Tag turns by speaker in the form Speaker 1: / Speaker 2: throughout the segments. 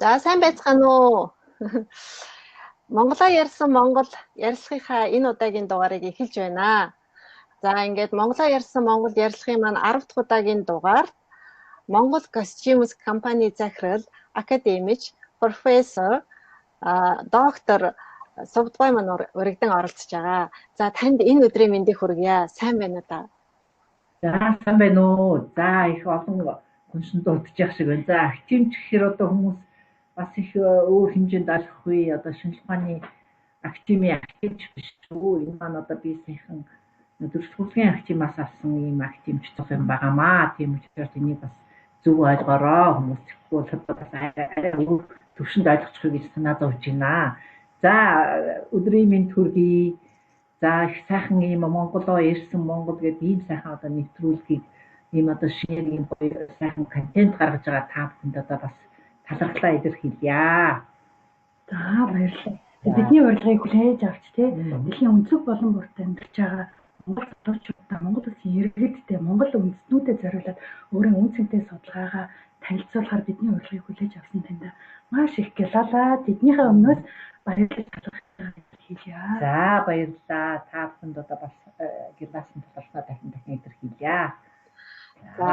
Speaker 1: За сайн байцгаана уу? Монголоо ярьсан Монгол ярилцлагынхаа энэ удаагийн дугаарыг эхэлж байна. За ингээд Монголоо ярьсан Монгол ярилцлагын маань 10 дахь удаагийн дугаарт Монгол Costumes компани захирал, академич, профессор, доктор Сувдгой маань урагдан оролцож байгаа. За танд энэ өдрийн мэндийг хүргье. Сайн байна уу та?
Speaker 2: За сайн байна уу? За их олон хүншин дуудаж явах шиг байна. За академич гэхээр одоо хүмүүс бас их өөр хэмжээнд ойлгохгүй, одоо шинжлэх ухааны академи академич биш үү? Энэ маань одоо би саяхан төрөлхөрлийн академиас авсан ийм академич цох юм байгаамаа. Тийм учраас энийг бас зөв ойлгоорой хүмүүс, тэгэхгүй бол одоо бас арай өөр төвшөнд ойлгочих гэж санаа зовж байна. За өдрийн мэнд хүргэе. За их сайхан ийм Монголоо ирсэн Монгол гэдэг ийм сайхан одоо нэвтрүүлгийг, ийм одоо шинээр ийм гоё сайхан контент гаргаж байгаа та бүхэнд одоо бас талархлаа илэрхийлье.
Speaker 3: За баярлалаа. Бидний урилгыг хүлээж авч тий дэлхийн өнцөг болон бүрт амьдарч байгаа Монгол залуучуудаа, Монгол улсын иргэдтэй, Монгол үндэстнүүдэд зориулаад өөрийн үн цэнтэй судалгаагаа танилцуулахаар бидний урилгыг хүлээж авсан танд маш их гялалаа. Тэднийхээ өмнөөс баярлаж талархлаа илэрхийлье.
Speaker 2: За баярлалаа. Та бүхэнд одоо бас гялаасан талархлаа дахин дахин илэрхийлье.
Speaker 1: За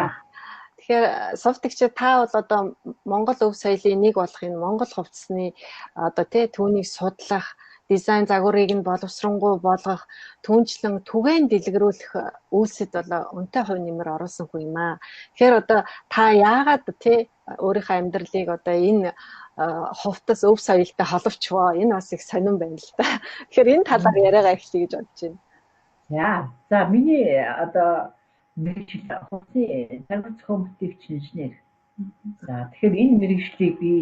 Speaker 1: тэгэхээр Сувтагч та бол одоо Монгол өв соёлын нэг болох энэ Монгол хувцсны одоо тий түүнийг судлах, дизайн загварыг нь боловсронгуй болгох, түнчлэн түгээн дэлгэрүүлэх үйлсэд бол үнэтэй хувь нэмэр оруулсан хүн юм аа. Тэгэхээр одоо та яагаад тий өөрийнхөө амьдралыг одоо энэ хувцас өв соёлтой холбочвоо? Энэ бас их сонирн байна л да. Тэгэхээр энэ талаар яриагаа эхлэе гэж бодож байна.
Speaker 2: За миний одоо мэргэжил хувцсны загвар зохион бүтээгч инженер. За тэгэхээр энэ мэргэжлийг би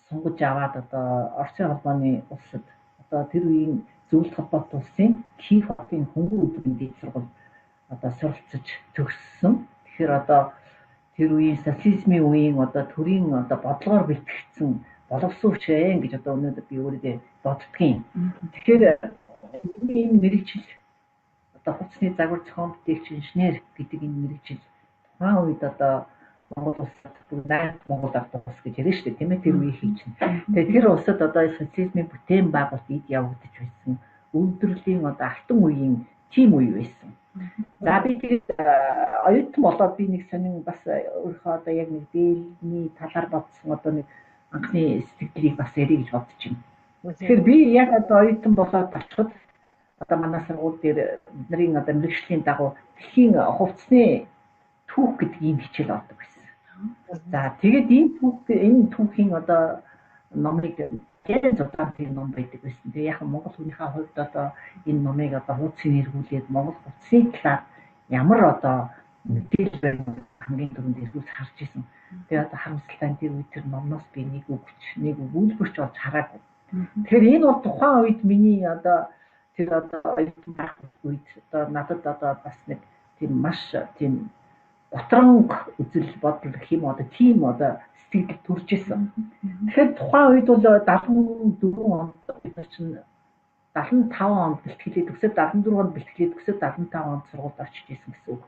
Speaker 2: сонгож аваад одоо Оросын холбооны улсад одоо тэр үеийн зөвлөлт холбоот улсын Киев хотын хөнгөн өдрийн дээд сургууль одоо суралцаж төгссөн. Тэгэхээр одоо тэр үеийн социализмын үеийн одоо төрийн одоо бодлогоор бэлтгэгдсэн боловсруучэн гэж одоо өнөөдөр би өөрийгөө боддгийн. Тэгэхээр энэ мэргэжил одоо хувцсны загвар зохион бүтээгч инженер гэдэг энэ мэргэжил тухайн үед одоо Монгол улсад бүр найрамд Монгол ард улс гэж яриа шүү дээ, тийм ээ, тэр үеийн чинь. Тэгээд тэр улсад одоо социализмын бүтээн байгуулалт эд явагдаж байсан. Үйлдвэрлэлийн одоо алтан үеийн тийм үе байсан. За би тэгээд оюутан болоод би нэг сонин бас өөрийнхөө одоо яг нэг дээлний талаар бодсон одоо нэг анхны сэтгэлийг бас ярих гэж бодож байна. Тэгэхээр би яг одоо оюутан болоод очиход одоо манай сургууль дээр бидний одоо мэргэжлийн дагуу дэлхийн хувцсны түүх гэдэг ийм хичээл ордог байсан. За тэгээд энэ түүхийн одоо номыг гэрэн зудаан тийм ном байдаг байсан. Тэгээ яг Монгол хүнийхээ хувьд одоо энэ номыг одоо хуудсын эргүүлээд Монгол хувцсны талаар ямар одоо мэдээлэл байна хамгийн түрүүнд эргүүлж харж исэн. Тэгээ одоо харамсалтай нь тэр үед тэр номноос би нэг үгч, нэг өгүүлбэрч олж хараагүй. Тэгэхээр энэ бол тухайн үед миний одоо тэр одоо оюутан байх үед одоо надад одоо бас нэг тийм маш тийм гутранг үзэл бодол гэх юм одоо тийм одоо сэтгэл төрж исэн. Тэгэхээр тухайн үед бол 74 онд бид нар чинь 75 онд бэлтгэлээ төгсөөд 74 онд бэлтгэлээ төгсөөд 75 онд сургуульд очиж исэн гэсэн үг.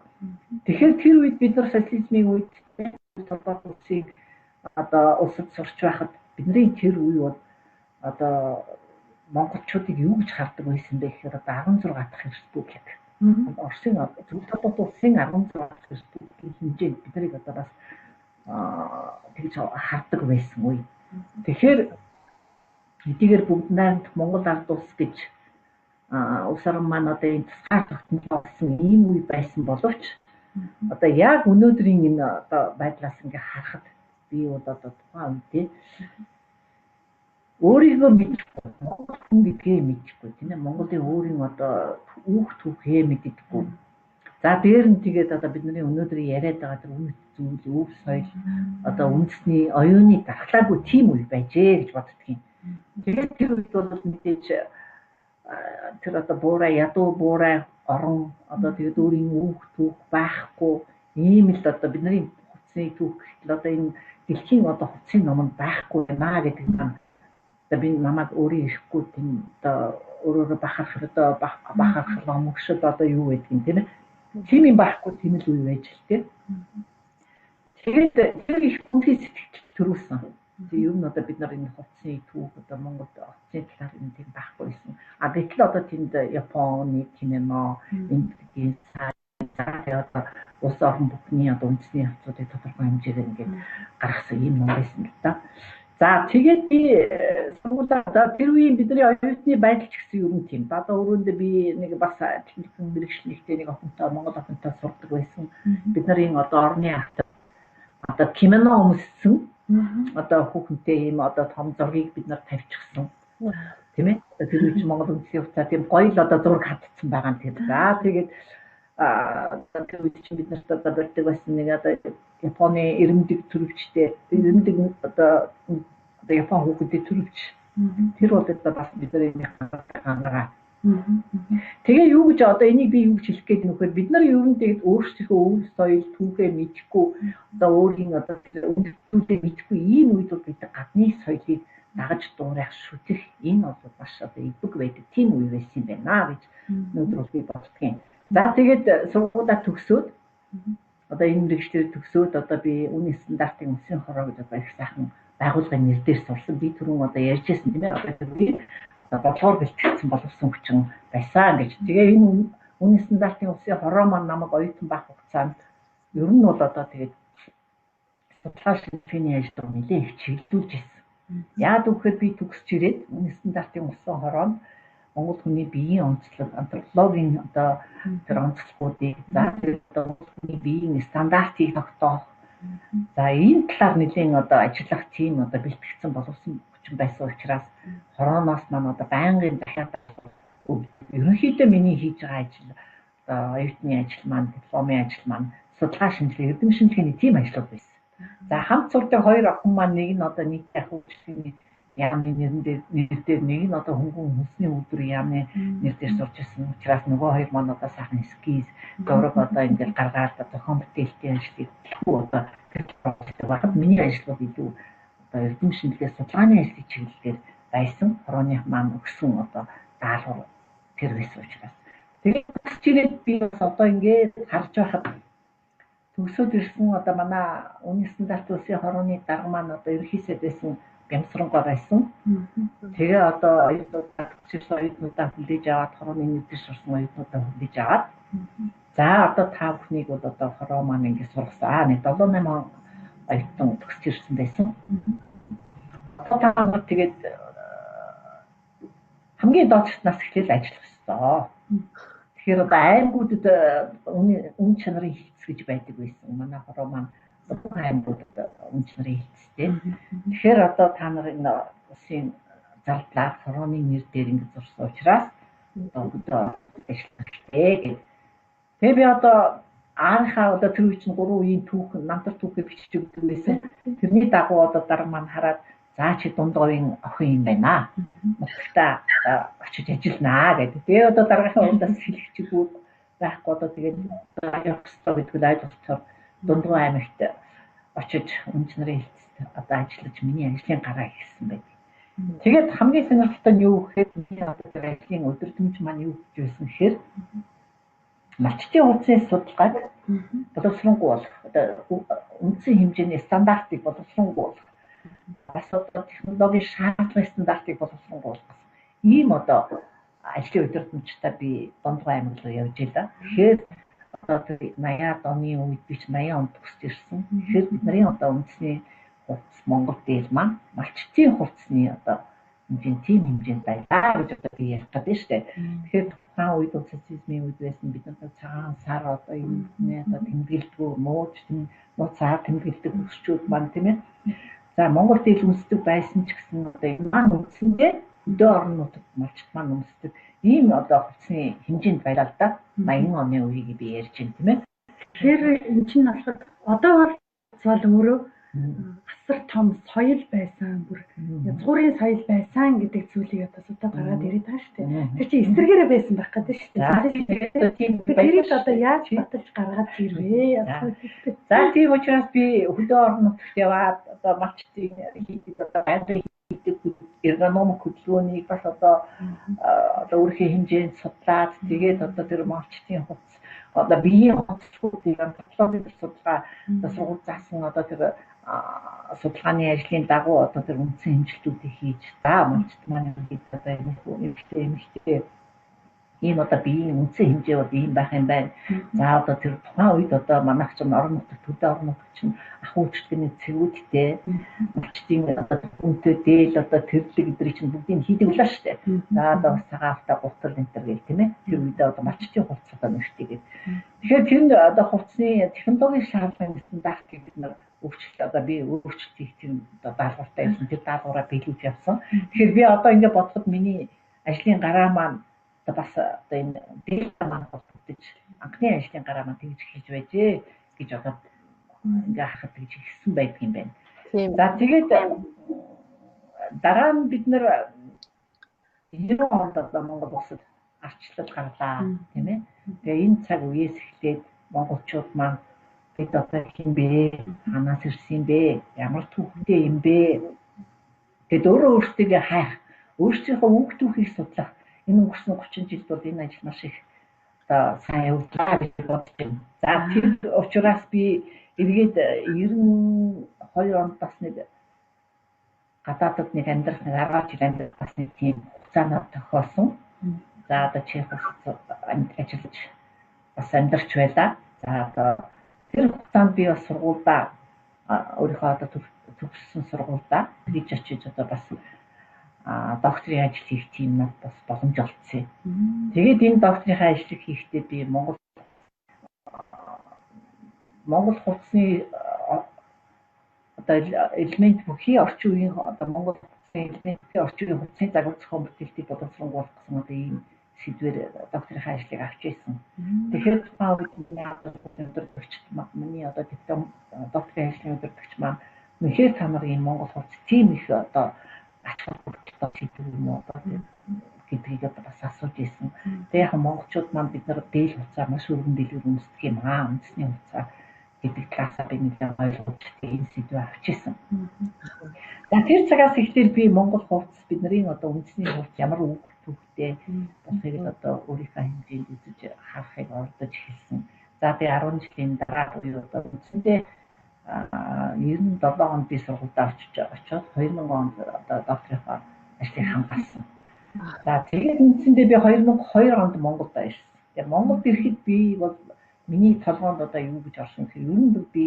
Speaker 2: Тэгэхээр тэр үед бид нар социализмын үед толгой улсыг одоо улсад сурч байхад бидний тэр үе бол одоо монголчуудыг юу гэж хардаг байсан бэ гэхээр одоо 16 дахь республик. Оросын зөвлөлт холбоот улсын 16 дахь республикийн хэмжээнд бид нарыг одоо бас тэгж хардаг байсан үе. Тэгэхээр хэдийгээр бүгд найрамдах Монгол ард улс гэж улс орон маань одоо энэ тусгаар тогтнолоо олсон ийм үе байсан боловч одоо яг өнөөдрийн энэ одоо байдлаас ингээ харахад би бол одоо тухайн үедээ өөрийгөө мэдэхгүй, Монгол хүн гэдгээ мэдэхгүй, тийм ээ, Монголын өөрийн одоо үүх түүхээ мэддэггүй. За дээр нь тэгээд одоо бидний өнөөдөр яриад байгаа тэр үнэт зүйл, өв соёл, одоо үндэсний оюуны дархлаагүй тийм үе байжээ гэж боддөг юм. Тэгээд тэр үед бол мэдээж тэр одоо буурай, ядуу буурай орон одоо тэгээд өөрийн үүх түүх байхгүй ийм л одоо бидний хувцсны түүх гэхэл одоо энэ дэлхийн одоо хувцсны номонд байхгүй байна гэдэг нь одоо би намайг өөрийн ирэхгүй тийм одоо өөрөөрөө бахархал одоо бахархал омгшил одоо юу байдгийг тийм ээ тийм юм байхгүй тийм л үе байж л тийм. Тэгээд тэр их хүнхий сэтгэл төрүүлсэн. Тэгээ ер нь одоо бид нар энэ хувцсны түүх одоо Монголд хувцсны талаар юм тийм байхгүй байсан. А гэтэл одоо тэнд Японы кино, эндхийн цай одоо улс орон бүхний одоо үндэсний хувцсуудыг тодорхой хэмжээгээр ингээд гаргасан ийм ном байсан л да. За тэгээд би сургуулаа одоо тэр үеийн бидний оюутны байдал ч гэсэн ер нь тийм. Одоо өрөөндөө би нэг бас техникийн мэргэжлэгтэй нэг охинтой Монгол охинтой сурдаг байсан. Бид нарын одоо орны ахтай одоо кимоно өмссөн одоо хүүхэнтэй ийм одоо том зургийг бид нар тавьчихсан. Тийм ээ. Тэр үеч Монгол үндэсний хувцас тийм гоё л одоо зураг хатцсан байгаа юм тийм. За тэгээд тэр үед чинь бид нарт одоо барьдаг байсан нэг одоо Японы ирэмдэг төрөвчтэй ирэмдэг одоо Япон хүүхэдийн төрөвч. Тэр бол одоо бас бидний хангаа. Тэгээ юу гэж одоо энийг би юу гэж хэлэх гээд нөхөр бид нар ер нь тэгээд өөрсдийнхөө өвөл соёл түүхээ мэдэхгүй одоо өөрийн одоо үндэстнүүдээ мэдэхгүй ийм үед бол бид гадны соёлыг дагаж дуурайх шүтэх энэ бол маш одоо эвбэг байдаг тийм үе байсан юм байна гэж өнөөдөр бол би боддгийн. За тэгээд сургуулаа төгсөөд одоо энэ мэргэжлээр төгсөөд одоо би үнийн стандартын үсгийн хороо гэж одоо их сайхан байгууллагын нэр дээр сурсан. Би түрүүн одоо ярьж байсан тийм ээ. Одоо тэр үеийн бодлогоор бэлтгэгдсэн боловсон хүчин байсан гэж. Тэгээ энэ үнийн стандартын улсын хороо маань намайг оюутан байх хугацаанд ер нь бол одоо тэгээд судалгаа шинжилгээний ажил руу нэлээд их чиглүүлж ирсэн. Яад үгээр би төгсч ирээд үнийн стандартын улсын хороонд Монгол хүний биеийн онцлог, антропологийн одоо тэр онцлогуудыг за тэр одоо Монгол хүний биеийн стандартыг тогтоох. За энэ талаар нэлээд одоо ажиллах тийм одоо бэлтгэгдсэн боловсон хүчин байсан учраас хорооноос маань одоо байнгын дахиад ерөнхийдөө миний хийж байгаа ажил одоо оюутны ажил маань, дипломын ажил маань судалгаа шинжилгээ, эрдэм шинжилгээний тийм ажлууд байсан. За хамт сурдаг хоёр охин маань нэг нь одоо нийт ахуй үйлчлэгийн яамны нэр дээр нэг нь одоо хөнгөн хүнсний үйлдвэрийн яамны нэр дээр сурч ирсэн учраас нөгөө хоёр маань одоо сайхан эскиз зураг одоо ингээд гаргаад зохион бүтээлтийн ажлыг төлхөө одоо тэр байхад миний ажил бол илүү одоо эрдэм шинжилгээ судалгааны ажлын чиглэлээр байсан. Хорооных маань өгсөн одоо даалгавар тэр байсан учраас. Тэгээд чигээд би бас одоо ингээд харж байхад төгсөөд ирсэн одоо манай үнийн стандарт улсын хорооны дарга маань одоо ерөнхий сайд байсан Бямсрангоо байсан. Тэгээ одоо оюутнуудаа төгссөн оюутнуудаа хүлээж аваад хорооны нэр сурсан оюутнуудаа хүлээж аваад за одоо та бүхнийг бол одоо хороо маань ингэ сургасан. Нэг 7 8 оюутан төгсөж ирсэн байсан. Одоо та нар тэгээд хамгийн доод нас эхлээл ажиллах ёстой. Тэгэхээр одоо аймагуудад үн чанарын хэлц гэж байдаг байсан. Манай хороо маань бүх аймагуудад үн чанарын хэлцтэй. Тэгэхээр одоо та нар энэ улсын зардлаар хорооны нэр дээр ингэж зурсан учраас одоо ажиллах хэрэгтэй гэдэг. Тэгээ би одоо аарынхаа одоо тэр үе чинь 3 үеийн түүх, намтар түүхийг бичиж өгдөг байсан. Тэрний дагуу одоо дарга маань хараад за чи дунд говийн охин юм байна. Нутагтаа очиж ажилланаа гэдэг. Тэгээ одоо даргийнхаа урдаас хэлэх чиггүй байхгүй одоо тэгээд явах ёстой гэдэг нь ойлголцоор Дундгой аймагт очиж үн чанарын хэлцэд одоо ажиллаж миний ажлын гараа хийсэн байдаг. Тэгээд хамгийн сонирхолтой нь юу гэхээр миний одоо тэр ажлын өдөртөмж маань юу гэж байсан гэхээр малчдын хувцсны судалгааг боловсронгуй болох, одоо үндсэн хэмжээний стандартыг боловсронгуй болох, бас одоо технологийн шаардлагын стандартыг боловсронгуй болох гэсэн ийм одоо ажлын удирдамжтай би Дундгой аймаг руу явж байлаа. Тэгэхээр одоо тэр 80-аад оны үед би ч 80 онд төгсөж ирсэн. Тэгэхээр бидний одоо үндэсний хувцас Монгол дээл маань малчдын хувцсны одоо хэмжээнд тийм хэмжээнд байлаа гэж одоо би ярих гэдэг нь шүү дээ. Тэгэхээр тухайн үед социализмын үед байсан бид нар цагаан сар одоо юм нэ одоо тэмдэглэдэггүй нууц нууц сар тэмдэглэдэг өсчүүд маань тийм ээ. За Монгол дээл үндэсдэг байсан ч гэсэн одоо энэ маань үндсэндээ хөдөө орон нутагт малчд маань үндэсдэг ийм одоо хувцсны хэмжээнд байлаа л да. 80 оны үеийг би ярьж байна тийм ээ.
Speaker 3: Тэгэхээр энэ чинь болохоор одоо бол өөрөө асар том соёл байсан, бүр язгуурын соёл байсан гэдэг зүйлийг одоо судлаад гаргаад ирээд байгаа шүү дээ. Тэр чинь эсрэгээрээ байсан байх гэдэг шүү дээ. Тэрийг одоо яаж баталж гаргаад ирвэ?
Speaker 2: За тийм учраас би хөдөө орон нутагт яваад одоо малчдын хийдэг одоо байнгын хийдэг эргономик хөдөлгөөнийг бас одоо одоо өөрийнхөө хэмжээнд судлаад тэгээд одоо тэр малчдын хувцас одоо биеийн онцлогуудыг антропологийн судалгаа сургууль заасан одоо тэр Судалгааны ажлын дагуу одоо тэр үндсэн хэмжилтүүдийг хийж, за малчид маань ерөнхийдөө одоо эмэгтэй эмэгтэй ийм одоо биеийн үндсэн хэмжээ бол ийм байх юм байна. За одоо тэр тухайн үед одоо манайх чинь орон нутагт, хөдөө орон нутагт чинь ах үйлчлэгээний цэгүүдтэй малчдын одоо үнэтэй дээл одоо тэрлэг эдрийг чинь бүгдийг хийдэг үлээ шүү дээ. За одоо бас цагаалтай гутал энэ төр гэл, тийм ээ. Тэр үедээ одоо малчдын хувцас одоо нэртэй гэдэг. Тэгэхээр тэр нь одоо хувцсны технологийн шаардлагын стандарт гэдэг нар өөрчлөлт, одоо би өөрчлөлт хийх тийм одоо даалгавартай байсан. Тэр даалгавраа биелүүлж явсан. Тэгэхээр би одоо ингэ бодоход миний ажлын гараа маань одоо бас одоо энэ дээлтэй маань холбогдож, анхны ажлын гараа маань тэгж эхэлж байжээ гэж одоо ингээ харахад тэгж ихсэн байдаг юм байна. За тэгээд дараа нь бид нэр 90 онд одоо Монгол улсад арчлал гарлаа, тийм ээ. Тэгээ энэ цаг үеэс эхлээд монголчууд маань бид одоо хэн бэ? Хаанаас ирсэн бэ? Ямар түүхтэй юм бэ? Тэгэд өөрөө өөрсдийгөө хайх, өөрсдийнхөө өнгө түүхийг судлах энэ өнгөрсөн 30 жилд бол энэ ажил маш их одоо сайн явагдлаа гэж бодож байна. За тэр учраас би эргээд 92 онд бас нэг гадаадад нэг амьдрах, нэг 10 жил амьдрах бас нэг тийм хугацаанаар тохиолсон. За одоо Чех улсад ажиллаж бас амьдарч байлаа. За одоо тэр хугацаанд би бас сургуульдаа, өөрийнхөө одоо төгссөн сургуульдаа тэгж очиж одоо бас докторийн ажил хийх тийм над бас боломж олдсон. Тэгээд энэ докторийнхаа ажлыг хийхдээ би Монгол хувцсны одоо элемент бүхий орчин үеийн одоо Монгол хувцсны элемент бүхий орчин үеийн хувцсны загвар зохион бүтээлтийг боловсронгуйлах гэсэн одоо ийм сэдвээр докторийнхаа ажлыг авч ирсэн. Тэгэхээр тухайн үед миний одоо удирдагч, миний одоо диплом докторийн ажлын удирдагч маань үнэхээр та нар ийм Монгол хувцас тийм их одоо ач холбогдолтой сэдв юм уу одоо гэдгийг одоо бас асууж ирсэн. Тэгээ яг монголчууд маань бид нар дээл хувцас маш өргөн дэлгүүр өмсдөг юм аа, үндэсний хувцас гэдэг талаасаа би нэлээд ойлгож энэ сэдвээ авч ирсэн. За тэр цагаас эхлээл би Монгол хувцас, бидний одоо үндэсний хувцас ямар үг түүхтэй болохыг л одоо өөрийнхөө хэмжээнд үзэж харахыг оролдож эхэлсэн. За тэгээ 10 жилийн дараа буюу одоо үндсэндээ 97 онд би сургуульд очиж очоод 2000 онд одоо докторийнхоо ажлыг хамгаалсан. За тэгээд үндсэндээ би 2002 онд Монголд ирсэн. Тэгээ Монголд ирэхэд би бол миний толгоонд одоо юу гэж орсон гэхээр ер нь би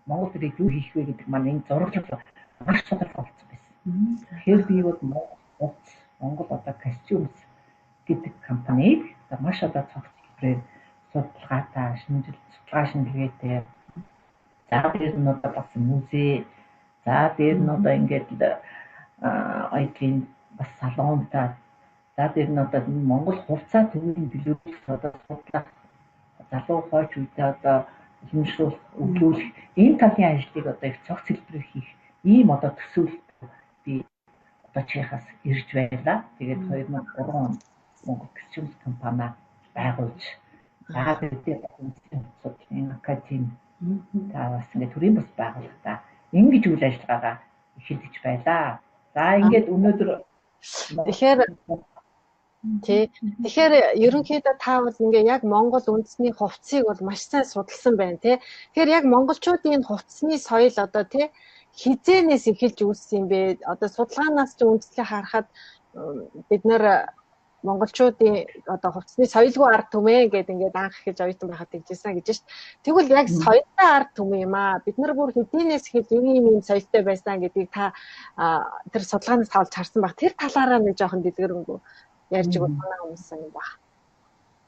Speaker 2: Монгол ирээд юу хийх вэ гэдэг маань энэ зураглал маш тодорхой болсон байсан. Тэгэхээр би бол Монгол хувцас, Монгол одоо костюмс гэдэг компанийг одоо маш одоо цогц хэлбэрээр судалгаатай, шинжил судалгаа шинжилгээтэй. За дээр нь одоо бас музей, за дээр нь одоо ингээд оюутны бас салонтай, за дээр нь одоо Монгол хувцас төвийн төлөөлөх одоо судлах, залуу хойч үедээ одоо уламжлуулах, өвлүүлэх энэ талын ажлыг одоо их цогц хэлбэрээр хийх ийм одоо төсөөлөлт би одоо Чехаас ирж байлаа. Тэгээд 2003 онд Монгол Костюмс компани байгуулж, за тэгээд үндэсний судлалын академи та бас ингээд төрийн бас байгууллагатаа ингэж үйл ажиллагаагаа эхэлж байлаа. За ингээд өнөөдөр
Speaker 1: Тэгэхээр тий. Тэгэхээр ерөнхийдөө та бол ингээ яг Монгол үндэсний хувцсыг бол маш сайн судалсан байна, тий. Тэгэхээр яг монголчуудын хувцсны соёл одоо тий хизээнээс эхэлж үүссэн юм бэ? Одоо судалгаанаас ч үндэслээ харахад бид нар монголчуудын одоо хувцсны соёлгүй ард түмэн гэдэг ингээд анх эхэлж оюутан байхад тэгжсэн гэж шít. Тэгвэл яг соёлтой ард түмэн юм аа. Бид нар бүр хэдийнээс эхэлж ийм ийм соёлтой байсан гэдгийг та тэр судалгаанаас олж харсан баг. Тэр талаараа нэг жоохон дэлгэрэнгүй ярьж өгвөл манай хүмүүс юм баг.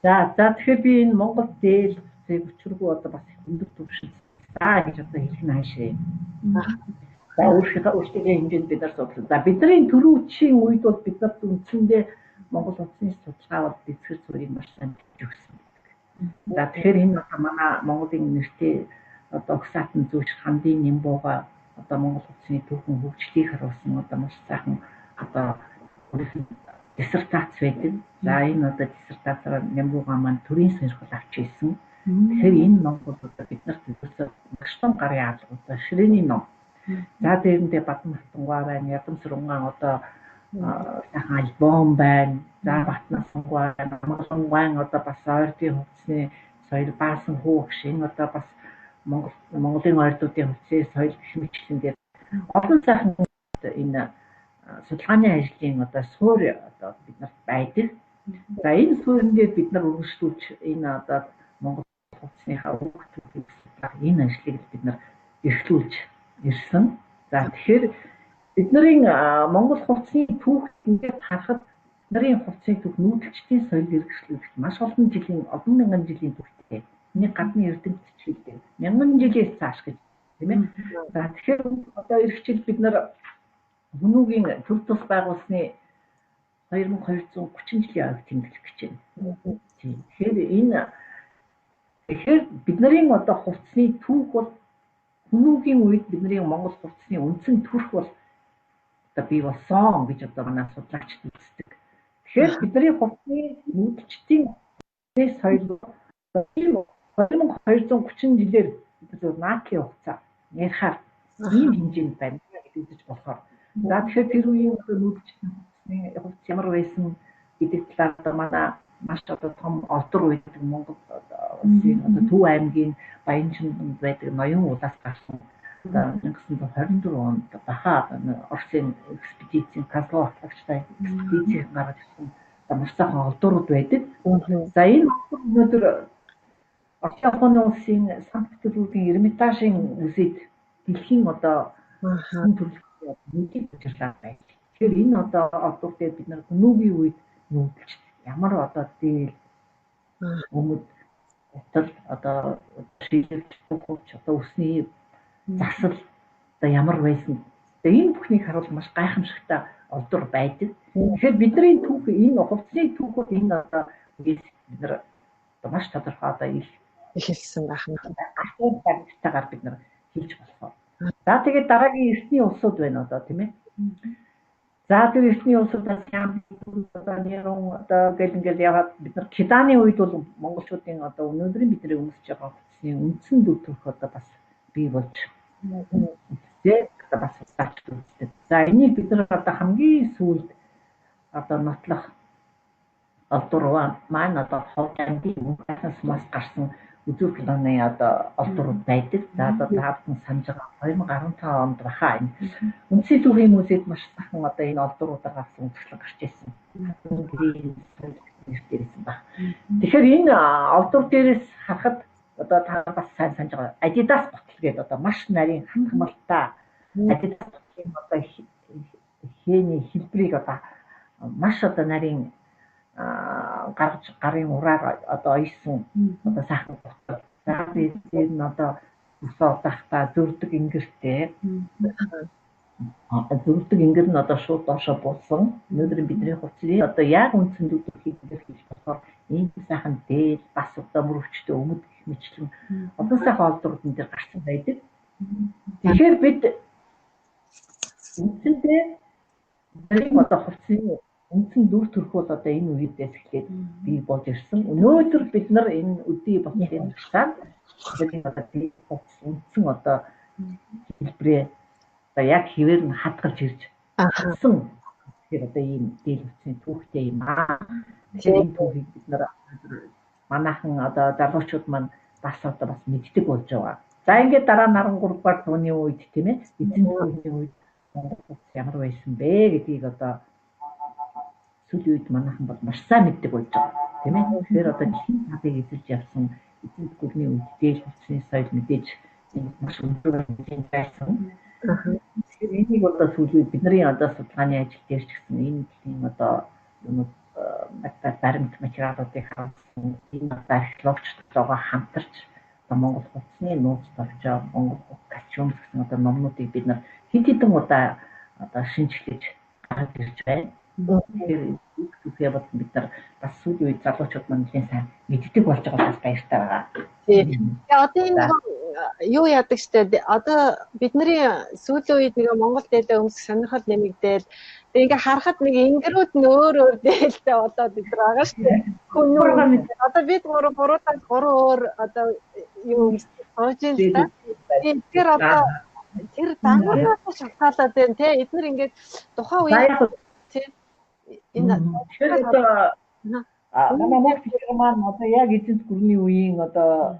Speaker 2: За тэгэхээр би энэ Монгол дээл хувцсыг өчргүү одоо бас их өндөр түвшинд за гэж одоо хэлэх нь хаашаа юм. За өөрийнхөө хэмжээнд бид нар судлаа. За бидний түрүүчийн үед бол бид нар үндсэндээ Монгол улсын судалгаа бол дэвсгэр суурийг маш сайн бичиж өгсөн байдаг. За тэгэхээр энэ одоо манай Монголын нэртэй одоо Огсаатан зүүч Хандын Нямбууга одоо Монгол улсын түүхэн хөгжлийг харуулсан одоо маш сайхан одоо өөрийнх нь диссертац байдаг. За энэ одоо диссертацаар Нямбууга маань төрийн сонирхол авч ирсэн. Тэгэхээр энэ ном бол одоо бид нарт ерөөсөө маш том гарын алга, одоо ширээний ном. За дээрэндээ Бадан Батангаа байна, Ядам Сүрэнгаан одоо сайхан альбом байна. За Батнасангаа байна, Амгалангаан одоо бас ойрдын хувцсны соёл баасан хүүгш энэ одоо бас Монголын ойрдуудын хувцсны соёл гэх мэтчлэнгээр олон сайхан энэ судалгааны ажлын одоо суурь одоо бид нарт байдаг. За энэ суурин дээр бид нар үргэлжлүүлж энэ одоо Монгол хувцсныхаа өөх түүхийг судлах энэ ажлыг бид нар эрхлүүлж ирсэн. За тэгэхээр бидний Монгол хувцсны түүх ингээд харахад бидний хувцсны түүх нүүдэлчдийн соёл эрхлүүлж маш олон жилийн олон мянган жилийн түүхтэй. Энийг гадны эрдэмтдч хэлдэг. Мянган жилээс цааш гэж тийм ээ. За тэгэхээр одоо ирэх жил бид нар Хүнүүгийн төр тус байгуулсны 2230 жилийн ойг тэмдэглэх гэж байна. Тийм. Тэгэхээр энэ тэгэхээр бидний одоо хувцсны түүх бол Хүнүүгийн үед бидний Монгол хувцсны үндсэн төрх бол одоо бий болсон гэж одоо манай судлаачид үздэг. Тэгэхээр бидний хувцсны нүүдэлчдийн соёл 2230 жилээр наатлийн хугацаа ярихаар ийм хэмжээнд байна гэж үзэж болохоор. За тэгэхээр тэр үеийн одоо нүүдэлчдийн хувцсны хувцас ямар байсан гэдэг талаар одоо манай маш одоо том олдор байдаг Монгол улсын одоо Төв аймгийн Баянчинд байдаг ноён улаас гарсан одоо 1924 онд баха Оросын экспедицийн Козлов атлагчтай экспедицийн гаргаж ирсэн одоо маш сайхан олдоорууд байдаг. За энэ олдор өнөөдөр Оросын холбооны улсын Санкт Петербургийн Эрмитажийн музейд дэлхийн одоо төрөлхтний музейд учирлаа байна. Тэгэхээр энэ одоо олдор дээр бид нар хүмүүгийн үед нүүдэлч ямар одоо дээл өмд гутал одоо шилжилт тухавч одоо үсний засал одоо ямар байсан. Тэгээ энэ бүхнийг харуул маш гайхамшигтай олдор байдаг. Тэгэхээр бидний түүх энэ хувцсны түүх бол энэ одоо бид нар одоо маш тодорхой одоо их
Speaker 1: эхэлсэн байх нь.
Speaker 2: Гартын баримттайгаар бид нар хэлж болох. За тэгээд дараагийн эртний улсууд байна одоо тийм ээ. За тэр эртний улсуудаас Сиам, одоо Нерон одоо гэл ингээл яваад бид нар Киданы үед бол монголчуудын одоо өнөөдрийн бидний өмсөж байгаа хувцсны үндсэн дүр төрх одоо бас бий болж үздэг. Одоо бас судлаачид үздэг. За энийг бид нар одоо хамгийн сүүлд одоо нотлох олдор маань одоо Ховд аймгийн Мөнхбаасан сумаас гарсан үзүүр планы одоо олдврууд байдаг. За одоо та бүхэн санаж байгаа 2015 онд баха энэ Үндсийн түүхийн музейд маш сайхан одоо энэ олдвруудаар гарсан үзэсгэлэн гарч ирсэн. Гэрийн нэртэй байсан баг. Тэгэхээр энэ олдвор дээрээс харахад одоо та бас сайн санаж байгаа Adidas гутал гэдэг одоо маш нарийн хатгамалтай Adidas гутлын одоо хээний хэлбэрийг одоо маш одоо нарийн гаргаж гарын ураар одоо оёсон одоо сайхан гутал. За дээр нь одоо өсөө удаахтаа зөрдөг ингэртэй. Зөрдөг ингэр нь одоо шууд доошо буусан. Өнөөдөр бидний хувцсны одоо яг үндсэн дүрхийг илэрхийлж болохоор ийм сайхан дээл бас одоо мөрөвчтэй өмд гэх мэтлэн одоо сайхан олдрууд энэ дээр гарсан байдаг. Тэгэхээр бид үндсэндээ бидний одоо хувцсны үндсэн дүр төрх бол одоо энэ үеэс эхлээд бий болж ирсэн. Өнөөдөр бид нар энэ өдий ботлын тушаал бидний одоо хувцас үндсэн одоо хэлбэрээ одоо яг хэвээр нь хадгалж ирж хадсан. Тэгэхээр одоо ийм дээл хувцсны түүхтэй юм аа. Тэгэхээр энэ түүхийг бид нар манайхан одоо залуучууд маань бас одоо бас мэддэг болж байгаа. За ингээд дараа нь 13 дугаар зууны үед тийм ээ эзэн түүхний үед Монгол хувцас ямар байсан бэ гэдгийг одоо сүүлийн үед манайхан бол маш сайн мэддэг болж байгаа тийм ээ. Тэгэхээр одоо дэлхийн талыг эзэлж явсан эзэнт гүрний үед дээл хувцсны соёл мэдээж маш өндөр хэмжээнд байсан. Тэгэхээр энийг одоо сүүлийн үед бидний одоо судалгааны ажил дээр ч гэсэн энэ дэлхийн одоо юмуд баримт материалуудыг харуулсан энэ одоо археологчдтойгоо хамтарч одоо Монгол хувцсны нууц товчоо, Монгол костюм гэсэн одоо номнуудыг бид нар хэд хэдэн удаа одоо шинжлэж гаргаж ирж байна. Тэгэхээр түүхээ бол бид нар бас сүүлийн үед залуучууд маань нэлээд сайн мэддэг болж байгаа бас баяртай байгаа.
Speaker 1: Тийм. Тэгээ одоо энэ юу яадаг штэ одоо бидний сүүлийн үед нэг Монгол дээлээ өмсөх сонирхол нэмэгдээл тэгээ ингээ харахад нэг ингэрүүд нь өөр өөр дээлтэй болоод идэр байгаа штэ. Хүн одоо бид гурав буруудаас гурван өөр одоо юу өмсөх сууж ин л та. Тэгэхээр одоо тэр дангуунаас шалтгаалаад байна те эднэр ингээд тухайн үеийн тий энэ
Speaker 2: тэгэхээр одоо манай Монгол маань одоо яг эзэнт гүрний үеийн одоо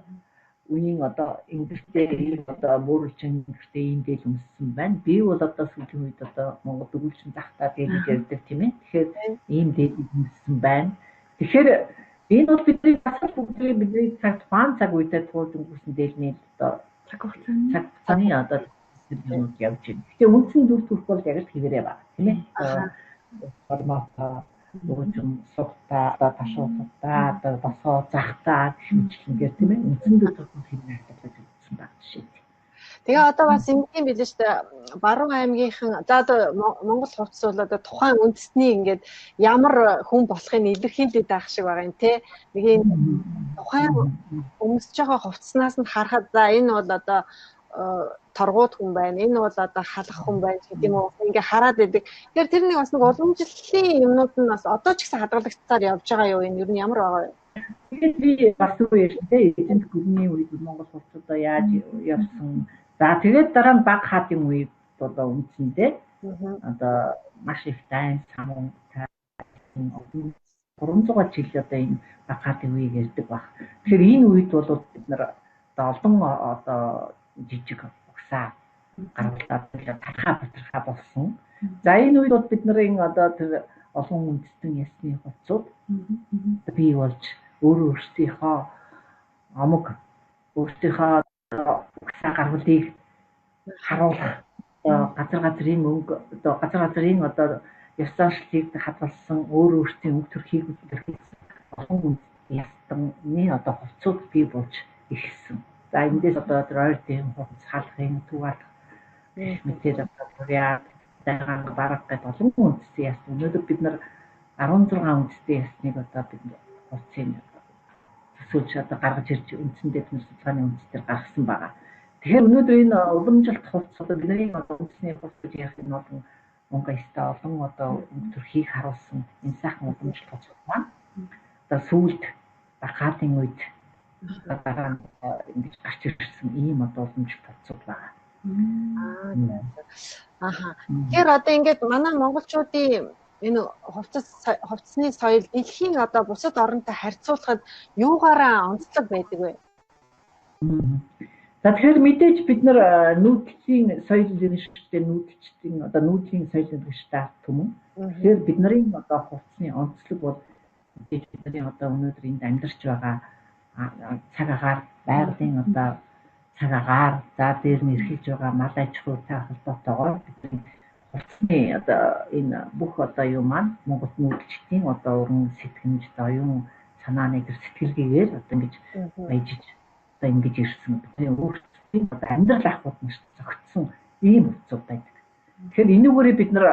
Speaker 2: үеийн одоо ингэртэй ийм одоо мөрөлчин ингэртэй ийм дээл өмссөн байна. Би бол одоо сүүлийн үед одоо Монгол дөрвөлжин захтаа дээл гэж ярьдаг тийм ээ. Тэгэхээр ийм дээл өмссөн байна. Тэгэхээр энэ бол бидний бас бүгдээ бидний цаг тухайн цаг үедээ туулж өнгөрсөн дээлний одоо
Speaker 3: цаг хугацааны
Speaker 2: цаг хугацааны одоо юмуд явж байна. Гэхдээ үндсэн дүр төрх бол яг л хэвээрээ байна тийм ээ. Формата нүүжин сувтаа, одоо ташуу сувтаа, одоо босоо захтаа гэх мэтчилэнгээр тийм ээ үндсэн дүр төрх хэвээр хадгалж өгсөн баг жишээ.
Speaker 1: Тэгээ одоо бас ингэ юм билээ шүү дээ. Баруун аймгийнхан за одоо Монгол хувцас бол одоо тухайн үндэстний ингээд ямар хүн болохыг илэрхийлээд байх шиг байгаа юм те. Нэг юм тухайн өмсөж байгаа хувцаснаас нь харахад за энэ бол одоо торгууд хүн байна. Энэ бол одоо халах хүн байна гэдэг юм уу. Ингээ хараад байдаг. Тэгэхээр тэр нэг бас нэг уламжлалын юмнууд нь бас одоо ч гэсэн хадгалагдсаар явж байгаа юу? Энэ ер нь ямар байгаа вэ?
Speaker 2: Тэгээд би бас юу ярьсан те эзэнт гүрний үед Монгол хувцасаа яаж явсан. За тэгээд дараа нь баг хаадын үед одоо үндсэндээ одоо маш их дайн самун 300 жил одоо энэ баг хаадын үеийг ярьдаг баг. Тэгэхээр энэ үед бол бид нар одоо олон одоо жижиг угсаа гаргалаад тархаа бутархаа болсон. За энэ үед бол бид нарын одоо тэр олон үндэстэн ясны хувцууд бий болж өөрөө өөрсдийнхөө омог өөрсдийнхөө угсаа гаргалыг харуулах одоо газар газрын өнгө одоо газар газрын одоо ёс заншлыг хадгалсан өөр өөрсдийн өнгө төрхийг илэрхийлсэн олон үндэстэн ястаны одоо хувцууд бий болж эхэлсэн. За эндээс одоо тэр ойрдын хувцас, халахын, төв алах гэх мэтээр одоо бурят, дайгаан, бараг гэдэг олон үндэстэн яс. Өнөөдөр бид нар 16 үндэстэн ясныг одоо бид хувцсыг төсөөлж одоо гаргаж ирж үндсэндээ бид нар судалгааны үндэс дээр гаргасан байгаа. Тэгэхээр өнөөдөр энэ уламжлалт хувцас одоо бидний одоо үндэсний хувцас гэж ярих энэ олон өнгө аястай олон одоо өнгө төрхийг харуулсан энэ сайхан уламжлалт хувцас маань одоо сүүлд бакаалын үед дараа нь ингэж гарч ирсэн ийм одоо уламжлалт хувцас байгаа.
Speaker 1: Аха. Тэгэхээр одоо ингээд манай монголчуудын энэ хувцас хувцсны соёл дэлхийн одоо бусад оронтой харьцуулахад юугаараа онцлог байдаг вэ?
Speaker 2: За тэгэхээр мэдээж бид нар нүүдлийн соёл иргэншилтэй нүүдэлчдийн одоо нүүдлийн соёл иргэншилтэй ард түмэн. Тэгэхээр бид нарын одоо хувцсны онцлог бол мэдээж бидний одоо өнөөдөр энд амьдарч байгаа цаг агаар байгалийн одоо цаг агаар за дээр нь эрхэлж байгаа мал аж ахуйтай холбоотойгоор бидний хувцсны одоо энэ бүх одоо юу маань Монгол нүүдэлчдийн одоо уран сэтгэмж оюун санааны тэр сэтгэлгээгээр одоо ингэж баяжиж одоо ингэж ирсэн. Бидний өөрсдийн одоо амьдрал ахуйд маш зохицсон ийм хувцсууд байдаг. Тэгэхээр энүүгээрээ бид нар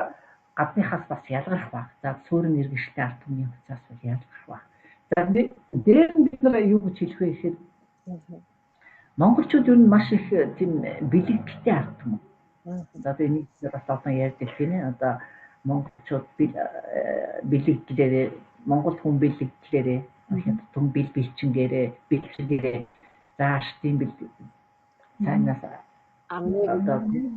Speaker 2: гадныхаас бас ялгарх баг. За суурин иргэншилтэй ард түмний хувцаас бол ялгарх баг. За дээр нь бид нар юу гэж хэлэх вэ гэхээр монголчууд ер нь маш их тийм бэлэгдэлтэй ард түмэн. За тэгээ нэг бас олон ярьдаг тийм ээ. Одоо монголчууд бэлэгдлээрээ монгол хүн бэлэгдлээрээ хятад хүн бэл бэлчингээрээ бэлчилгээрээ за аштын бэл цаанаас одоо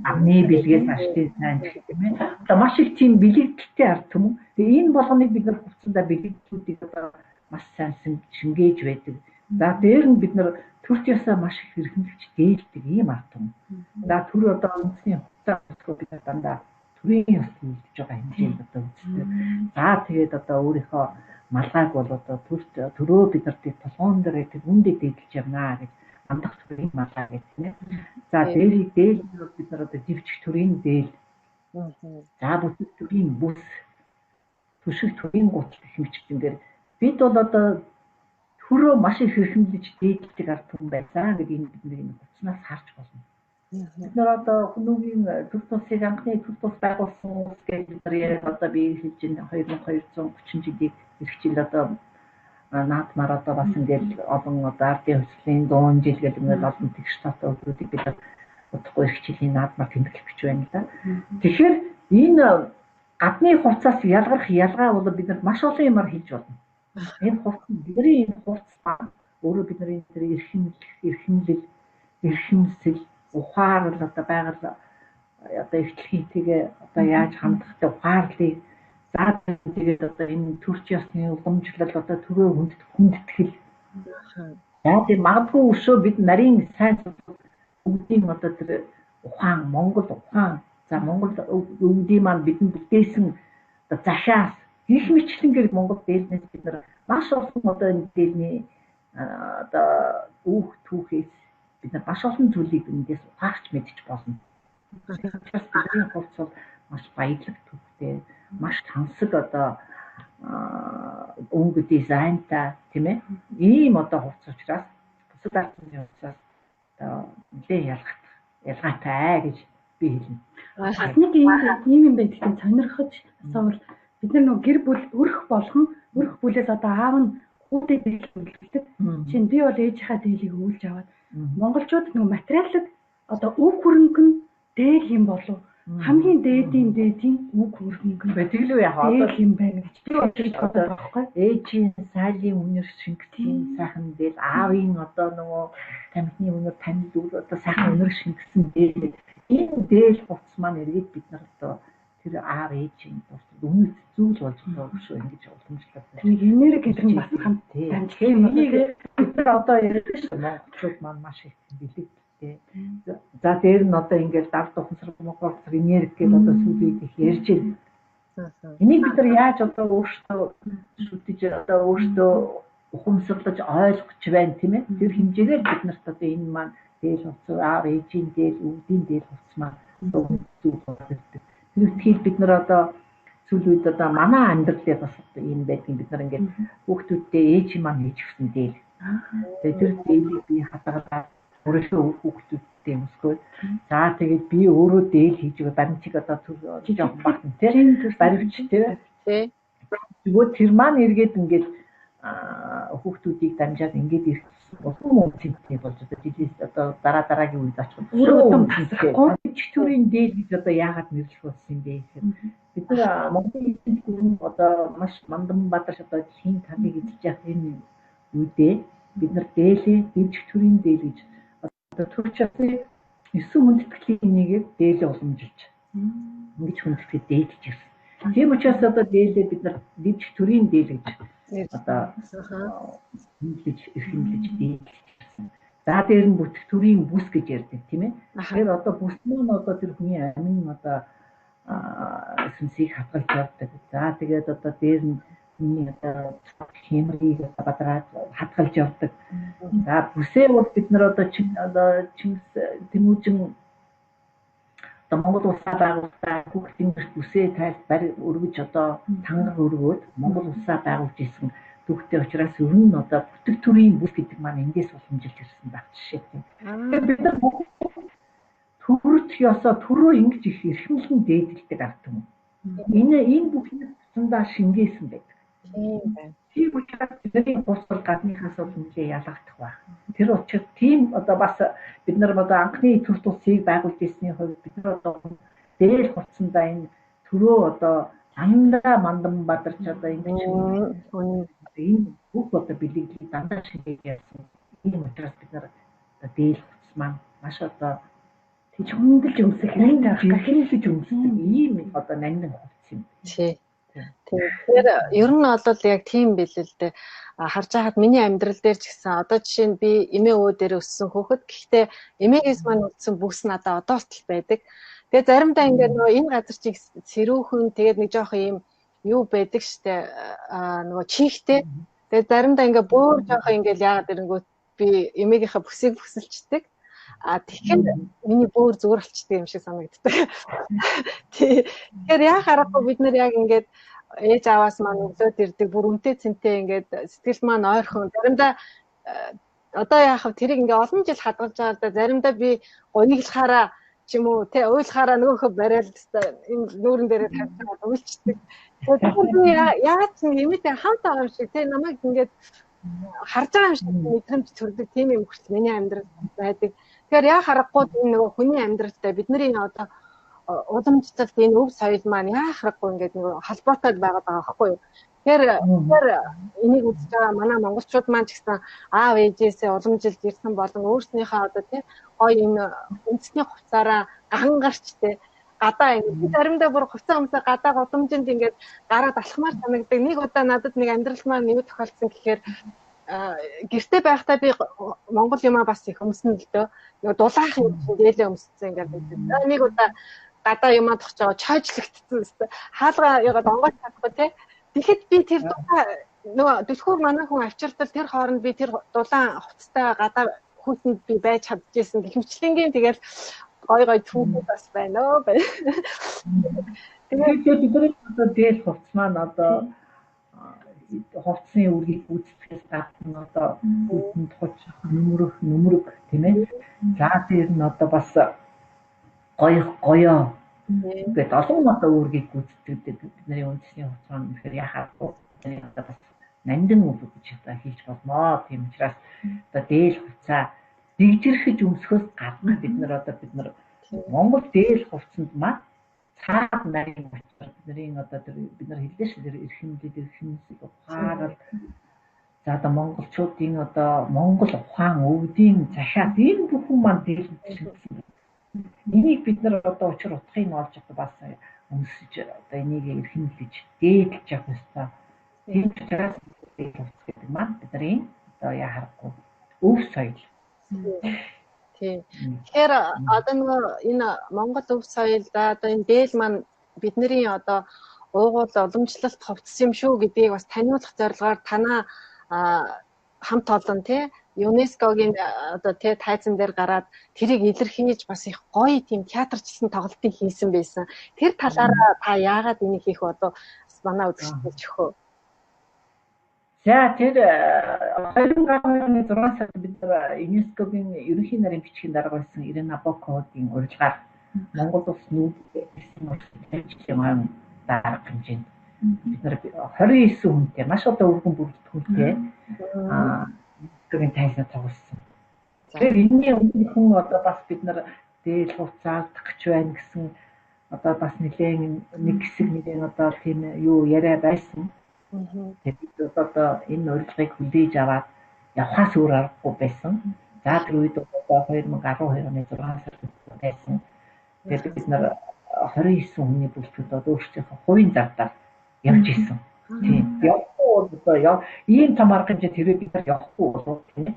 Speaker 2: амны бэлгээс аштын сайн гэх юм ээ. Одоо маш их тийм бэлэгдэлтэй ард түмэн. Тэгээ энэ болгоныг бид нар хувцсандаа бэлэгдлүүдийг одоо маш сайн шингээж байдаг. За дээр нь бид нар төрч ясаа маш их эрхэмлэж дээлдэг ийм ард түмэн. За төр одоо үндэсний хувцас бид нар дандаа төрийн ёс үйлдэж байгаа хэмжээнд одоо үздэг. За тэгээд одоо өөрийнхөө малгайг бол одоо төрөө бид нарт толгоон дээр тэр үндэ дээдэлж явнаа гэж амдах төрийн малгай гэх тийм ээ. За дээрийг дээл бид нар одоо живчих төрийн дээл. За бүсэг төрийн бүс, түшиг төрийн гутал гэх мэтчилэнгээр бид бол одоо төрөө маш их эрхэмлэж дээдэлдэг ард түмэн байсан гэдэг энэ бидний энэ хувцснаас харж болно. Бид нар одоо хүмүүгийн төр тусыг анхны төр тус байгуулсан улс гэж бид нар яриад одоо би хэлж байна 2230 жилийг ирэх жил одоо наадмаар одоо бас ингээд олон одоо ардын хувьслын 100 жил гэдэг ингээд олон тэгш тоотой өдрүүдийг бид удахгүй ирэх жилийн наадмаар тэмдэглэх гэж байна л да. Тэгэхээр энэ гадны хувцаас ялгарх ялгаа бол бид нар маш олон юмар хийж болно. Энэ хувцас бидний энэ хувцас маань өөрөө бидний тэр эрхэмлэл, эрхэмсэл, ухаарлал одоо байгаль одоо эрхлэлхийтэйгээ одоо яаж хандах тэ ухаарлыг за тэгээд одоо энэ төрч ёсны уламжлал одоо төрөө хүндэтгэл За тийм магадгүй өшөө бид нарийн сайн өвдийн одоо тэр ухаан, Монгол ухаан, за Монгол өвдийн маань бидэнд бүтээсэн одоо захиас гих мэтлэнгээр Монгол дээлнээс бид нар маш олон одоо энэ дээлний одоо үүх түүхээс бид нар маш олон зүйлийг эндээс ухаарч мэдчих болно. Учраас бидний хувьд бол маш баялаг түүхтэй, маш тансаг одоо өнгө дизайнтай, тийм ээ. Ийм одоо хувцас учраас бусад ард түмний хувцас одоо нэлээд ялгаатай гэж би хэлнэ.
Speaker 3: Бас нэг ийм юм байдаг тийм сонирхож асуувал бид нар нөгөө гэр бүл өрх болгон өрх бүлээс одоо аав нь хүүдээ дээл өгдөг. Жишээ нь би бол ээжийнхаа дээлийг өвлж аваад монголчууд нөгөө материалд одоо өв хөрөнгө нь дээл юм болов хамгийн дээдийн дээдийн үг хөрөнгө нь
Speaker 2: тэгэл яг одоо
Speaker 3: юм байна гэж би бодож байгаа байхгүй.
Speaker 2: Ээжийн сайлын үнэр шингэсэн сайхан дээл, аавын одоо нөгөө тамхины үнэр танил одоо сайхан үнэр шингэсэн дээл. Энэ дээл хувцас маань эргээд бид нар одоо тэр аав ээжийн дурсал үнэт зүйл болж байгаа шүү ингэж уламжлал.
Speaker 3: Нэг энерги гэдэг нь бас хамт
Speaker 2: дамжих юм. Энийг бид нар одоо ярьдаг шүү. Монголчууд маань маш их бэлэг. За дээр нь одоо ингээд давд ухамсар монгол энерги гэдэг одоо сүүлийн их ярьж байна. Энийг бид нар яаж одоо өөрсдөө шүтэж одоо өөрсдөө ухамсарлаж ойлгож байна, тийм ээ. Тэр хэмжээгээр бид нарт одоо энэ маань дээл хувцас, аав ээжийн дээл, өвдийн дээл хувцас маань зүйл болж ирдэг. Тэр үтгэл бид нар одоо сүүл үед одоо манай амьдралыг бас одоо ийм байдгийг бид нар ингээд хүүхдүүдтэй ээж маань хийж өгсөн дээл. Тэгээ тэр дээлийг би хадгалаад өөрийнхөө хүүхдүүдтэй өмсгөөд за тэгээд би өөрөө дээл хийж байгаа баримтыг одоо жоохон багтан тийм баримтч тийм. Тэгвэл тэр маань эргээд ингээд хүүхдүүдийг дамжаад ингээд ирэх улам үнцэнтэй болж одоо жилээс одоо дараа дараагийн үед очих.
Speaker 3: Үр удам тасрахгүй.
Speaker 2: Чигтүрийн дээл гэж одоо яагаад нэрлэх болсон юм бэ гэхээр бид нар Монголын эдийн засгийн одоо маш мандан бадарч одоо дэлхийн талыг эзэлж явах энэ үедээ бид нар дээлээ дэвжих төрийн дээл гэж одоо төр часны 9 хүндэтгэлийн нэгээр дээлээ уламжилж ингэж хүндэтгэж дээлж ирсэн. Тийм учраас одоо дээлээ бид нар дэвжих төрийн дээл гэж одоо хөндлөж эрхэмлэж дээлж ирсэн. За дээр нь бүтэх төрийн бүс гэж ярьдаг, тийм ээ. Тэгэхээр одоо бүс маань одоо тэр хүний амин одоо сүнсийг хадгалж явдаг. За тэгээд одоо дээр нь хүний одоо хэмрийг бадраад хадгалж явдаг. За бүсээ бол бид нар одоо одоо Чингис Тэмүүжин одоо Монгол улсаа байгуулалтаа хүүхдийн бүсээ тайлт барь өргөж одоо тангар өргөөд Монгол улсаа байгуулж исэн түүхтэй учраас ер нь одоо бүтэг төрийн бүс гэдэг маань эндээс уламжилж ирсэн байх жишээтэй. Тэгэхээр бид нар төрөх ёсоо төрөө ингэж их эрхэмлэн дээдэлдэг ард түмэн. Энэ бүхний цундаа шингээсэн байдаг.
Speaker 1: Тийм байна.
Speaker 2: Тийм учраас бидний бус бол гадныхаас бол нэлээ ялгагдах байх. Тэр учраас тийм одоо бас бид нар одоо анхны төр тусыг байгуулж ирсний хувьд бид нар одоо дээл хувцсандаа энэ төрөө одоо дандаа мандан бадарч одоо ингэж энэ бүх одоо бэлэглийг дандаа шингээж явсан. Тийм учраас бид нар одоо дээл хувцас маань маш одоо
Speaker 3: тийч хөндлөж өмсөх хэрэгтэй байх.
Speaker 2: Хөндлөж өмсдөг ийм одоо нандин хувцас юм.
Speaker 1: Тий. Тэгэхээр ер нь бол яг тийм билээ л дээ. Харж байхад миний амьдрал дээр ч гэсэн одоо жишээ нь би эмээ өвөө дээр өссөн хүүхэд. Гэхдээ эмээгээс маань үлдсэн бүс надад одоо хүртэл байдаг. Тэгээ заримдаа ингээд нөгөө энэ газар чиг сэрүүхэн тэгээд нэг жоох юм юу байдаг штэ нөгөө чихтэй. Тэгээ заримдаа ингээд бөөр жоох ингээд яагаад ирэнгүүт би эмээгийнхаа бүсийг бүсэлчдэг. А тэгэхээр миний бөөр зүгээр болчдөг юм шиг санагддаг. Тэгэхээр яа харахгүй бид нар яг ингээд ээж аваас маань өглөөд ирдэг бүр үнтэй цэнтэй ингээд сэтгэл маань ойрхон. Заримдаа одоо яах вэ тэрийг ингээд олон жил хадгалж байгаа л да. Заримдаа би гуниглахаараа ч юм уу тэ уйлахаараа нөгөөхөө бариад энэ нүүрэн дээрээ тавьчихаад уйлчдаг. Тэгэхээр би яагаад ч эмээтэй хамт байгаа юм шиг тэ намайг ингээд харж байгаа юм шиг мэдрэмж төрдөг тийм юм хүртэл миний амьдрал байдаг. Тэгэхээр яа харахгүй энэ нөгөө хүний амьдралтай бидний одоо уламжлалт энэ өв соёл маань яа харахгүй ингээд нөгөө холбоотой байгаад байгаа байхгүй юу. Тэгэхээр энийг үзэж байгаа манай монголчууд маань ч гэсэн аав ээжээсээ уламжилж ирсэн болон өөрснийхөө одоо тий гоё энэ үндэсний хувцаараа ган гарч тий гадаа ингээд заримдаа бүр хувцас өмсөө гадаа гудамжинд ингээд гараад алхмаар санагдаг. Нэг удаа надад нэг амьдрал маань юу тохиолдсон гэхээр Гэрте байхдаа би Монгол юмаа бас их өмснө л дөө. Нөгөө дулаах юм чинь дээлээ өмссөн ингээд байдаг. Нэг удаа гадаа юмаа тохж байгаа чойжлогдсон өстой. Хаалга ягаад онгойч чадахгүй те. Тэгэхэд би тэр дулаа нөгөө түлхүүр манай хүн авчирдал тэр хооронд би тэр дулаан хувцастай гадаа хүүтэнд би байж чадчихсэн. Гэх мэтчилэнгийн тэгэл гой гой түүхүүд бас байна өө.
Speaker 2: Тэгээд бидний одоо дээл хувцас маань одоо хувцсны үүргийг гүйцэтгэхээс гадна одоо хүүтэнд хучих нөмрөх нөмрөг тийм ээ. За дээр нь одоо бас гоёх гоёо гээд олон одоо үүргийг гүйцэтгэдэг бидний үндэсний хувцас маань үнэхээр яхаагүй бидний одоо бас нандин үг гэж одоо хэлж болно. Тийм учраас одоо дээл хувцаа дэгжирхэж өмсөхөөс гадна бид нар одоо бид нар Монгол дээл хувцсанд маань цаад нарийн учир бидний одоо тэр бид нар хэллээ шүү дээ эрхэмлэл эрхэмсэг ухаарал за одоо монголчуудын одоо монгол ухаан өвдийн захиат энэ бүхэн маань дээл хувцас. Энийг бид нар одоо учир утгыг нь олж одоо бас өмсөж одоо энийг эрхэмлэж дээдлж явах ёстой. Тийм учраас дээл хувцас гэдэг маань бидний одоо яа харахгүй өв соёл.
Speaker 1: Тийм. Тэгэхээр одоо нөгөө энэ Монгол өв соёл да одоо энэ дээл маань бидний одоо уугуул уламжлалт хувцас юм шүү гэдгийг бас таниулах зорилгоор танаа хамт олон тий ЮНЕСКОгийн одоо тий тайзан дээр гараад тэрийг илэрхийлж бас их гоё тийм театрчилсан тоглолтыг хийсэн байсан. Тэр талаараа та яагаад энийг хийх болов манай үзэгчдэд өгөө.
Speaker 2: За тэр 2012 оны 6 сард бид нар ЮНЕСКОгийн ерөнхий нарийн бичгийн дарга байсан Ирина Боковын урилгаар Монгол улс нүүдэлсэн урьдчилан дарга хэмжээнд бид нар 29 хүнтэй маш одоо өргөн бүрэлдэхүүнтэй ЮНЕСКОгийн тайзнаа тоглосон. Тэгэхээр энэний өмнө хүн одоо бас бид нар дээл хувцаалдах гэж байна гэсэн одоо бас нэлээд нэг хэсэг нэлээд одоо тийм юу яриа байсан. Тэгээд бид одоо энэ урилгыг хүлээж аваад явхаас өөр аргагүй байсан. За тэр үед одоо 2012 оны 6 сард байсан. Тэгээд бид нар 29 хүний бүрэлдэхүүнд одоо өөрсдийнхөө хувийн зардаар явж исэн. Тийм. Явахгүй бол одоо ийм том арга хэмжээ тэрээ бид нар явахгүй бол тийм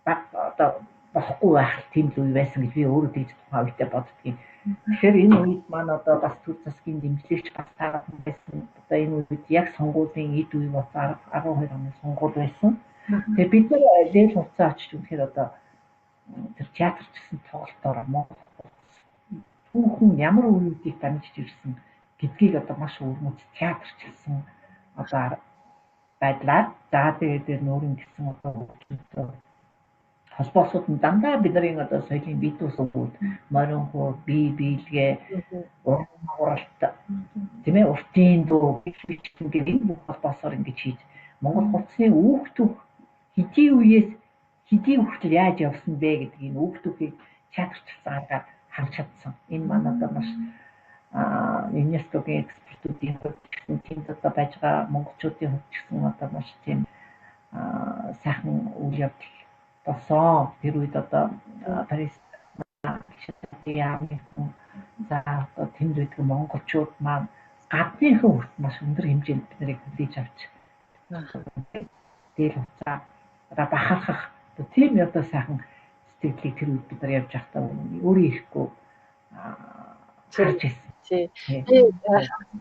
Speaker 2: баг одоо болохгүй байх тийм л үе байсан гэж би өөрөө тэгж тухайн үедээ боддгийн. Тэгэхээр энэ үед маань одоо бас төр засгийн дэмжлэгч бас таарсан байсан. Одоо энэ үед яг сонгуулийн эд үе болсон 12 оны сонгуул байсан. Тэгэхээр бид нар лээл хувцас очиж үнэхээр одоо тэр театрчсан тоглолтоор Монгол түүхэн ямар үеүүдийг дамжиж ирсэн гэдгийг одоо маш өвөрмөц театрчилсан одоо байдлаар за тэгээд тэр нүүрэн гэсэн одоо холбоосууд нь дандаа бидний одоо соёлын бие дүүсүүд морин хуур, бие биелгээ, уран уралт тийм ээ уртын дуу бичсэн гэх энэ бүх холбоосоор ингэж хийж Монгол хувцсны үүх түүх хэдийн үеэс хэдийн хүртэл яаж явсан бэ гэдгийг энэ үүх түүхийг театрчилсан аргаар харж чадсан. Энэ маань одоо маш ЮНЕСКОгийн экспертүүдийн хувьд гэсэн тэнд одоо байж байгаа монголчуудын хувьд гэсэн одоо маш тийм сайхан үйл явдал болсон. Тэр үед одоо Парис яамны хүн за одоо тэнд байдаг монголчууд маань гадныхан хүрт маш өндөр хэмжээнд бид нарыг хүлээж авч дээл хуцаа одоо бахархах одоо тийм одоо сайхан сэтгэлийг тэр үед бид нар явж байхдаа өөрөө ирэхгүй харж ирсэн.
Speaker 1: Тий. Би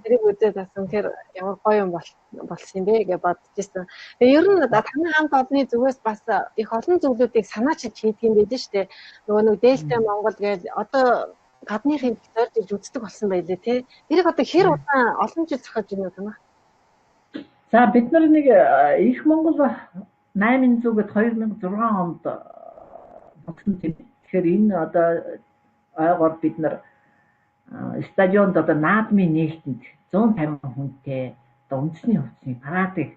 Speaker 1: тэрийг үзээд бас үнэхээр ямар гоё юм болсон юм бэ гэж бодож ирсэн. Тэгээ ер нь таны хамт олонны зүгээс бас их олон зүйлүүдийг санаачилж хийдэг юм байдаг шүү дээ. Нөгөө нэг дээлтэй Монгол гэж одоо гадныхын зорж ирж үздэг болсон байлээ тий. Тэрийг одоо хэр удаан олон жил зохиож байна уу танах?
Speaker 2: За бид нар нэг их Монгол 800 гэд 2006 онд болсон тийм. Тэгэхээр энэ одоо ойгоор бид нар стадионд одоо наадмын нээлтэнд 150 хүнтэй одоо үндэсний хувцсны парадыг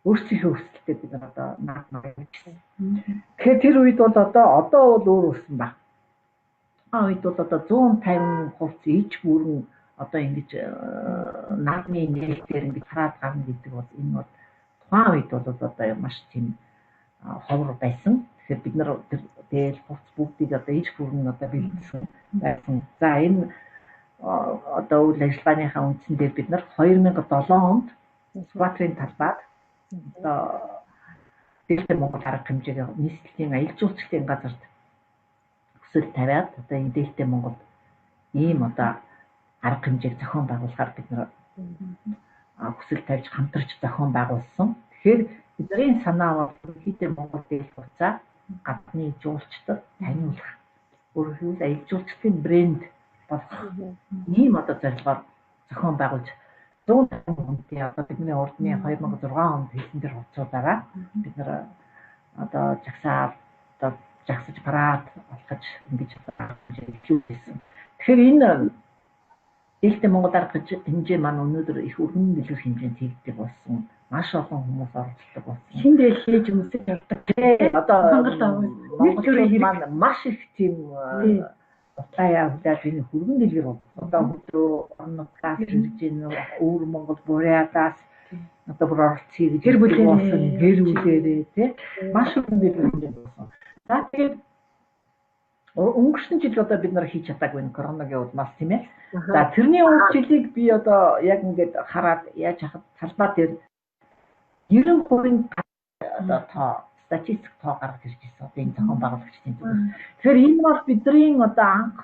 Speaker 2: өөрсдийнхөө хүсэлтэд бид нар одоо наадмаар явуулсан. Тэгэхээр тэр үед бол одоо бол өөр болсон баг. А үед бол одоо 150 хувцс ич бүрэн одоо ингэж наадмын нээлтээр ингэж парад гарна гэдэг бол энэ бол тухайн үед бол одоо маш тийм ховор байсан. Тэгэхээр бид нар тэр дээл хувцс бүгдийг одоо ич бүрэн одоо бэлдсэн байсан. За энэ одоо үйл ажиллагааныхаа үндсэн дээр бид нар 2007 онд Сүхбаатарын талбайд Одоо Дээлтэй Монгол арга хэмжээг нийслэлийн аялал жуулчлалын газарт хүсэл тавиад одоо энэ Дээлтэй Монгол ийм одоо арга хэмжээг зохион байгуулахаар бид нар хүсэл тавьж хамтарч зохион байгуулсан. Тэгэхээр бидний санаа бол ерөнхийдөө Монгол дээл хувцас гадны жуулчдад таниулах, өөрөөр хэлбэл аялал жуулчлалын брэнд болох ийм одоо зорилгоор зохион байгуулж 150 хүнтэй одоо бидний урдны 2006 онд хэлсэн тэр хувцуудаараа бид нар одоо жагсаал одоо жагсаж парад болгож ингэж хэлжүүлсэн. Тэгэхээр энэ Дээлтэй Монгол арга хэмжээ маань өнөөдөр их өргөн дэлгэр хэмжээнд хийгддэг болсон. Маш олон хүмүүс оролцдог болсон.
Speaker 3: Шин дээл хийж өмсөж явдаг.
Speaker 2: Одоо Монголчууд маань маш их тийм утгаяа хүлээж энэ хөргөн дэлгэр болсон. Одоо хөдөө орон нутгаас ирж гин өвөр Монгол Бурятаас одоо бүр оролцъё гэж
Speaker 3: гэр бүлээрээ
Speaker 2: гэр бүлээрээ тий маш өргөн дэлгэр хэмжээнд болсон. За тэгээд өнгөрсөн жил одоо бид нар хийж чадаагүй энэ коронагийн улмаас тийм ээ. За тэрний өмнөх жилийг би одоо яг ингээд хараад яаж хахад талбай дээр 90% одоо тоо статистик тоо гаргаж ирж ирсэн. Одоо энэ зохион байгуулагчдын зүгээс. Тэгэхээр энэ бол бидний одоо анх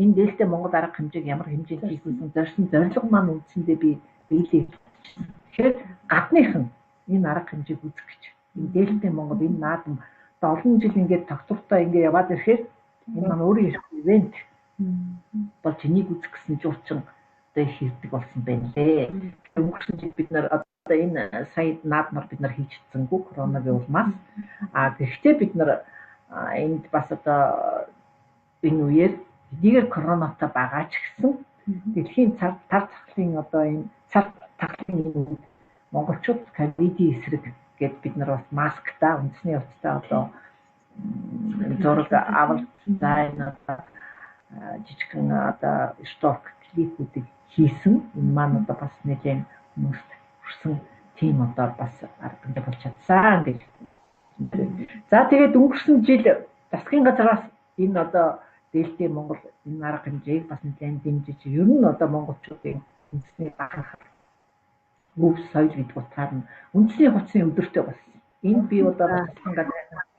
Speaker 2: энэ дээлтэй Монгол арга хэмжээг ямар хэмжээнд хийх вэ зорьсон зорилго маань үндсэндээ би биелээ. Тэгэхээр гадныхан энэ арга хэмжээг үзэх гэж энэ дээлтэй Монгол энэ наадам одоо олон жил ингээд тогтвортой ингээд яваад ирэхээр энэ маань өөрийн их ивент болж энийг үзэх гэсэн жуулчин одоо их ирдэг болсон байна лээ. Өнгөрсөн жил бид нар одоо энэ сая наадмаар бид нар хийж чадсангүй коронагийн улмаас. А гэхдээ бид нар энд бас одоо энэ үеэр хэдийгээр коронатай байгаа ч гэсэн дэлхийн цар тахлын одоо энэ цар тахлын энэ үед монголчууд ковидын эсрэг гээд бид нар бас масктай үндэсний хувцастай одоо зураг авалт за энэ одоо жижигхэн одоо шток клипүүдийг хийсэн. Энэ маань одоо бас нэлээд хүмүүст хүрсэн тийм одоо бас арга хэмжээ болж чадсан гэж. За тэгээд өнгөрсөн жил засгийн газраас энэ одоо дээлтэй Монгол энэ арга хэмжээг бас нэлээд дэмжиж ер нь одоо монголчуудын үндэсний бахархал өв соёл гэдэг утгаар нь үндэсний хувцсны өдөртэй болсон. Энд би одоо засгийн газрын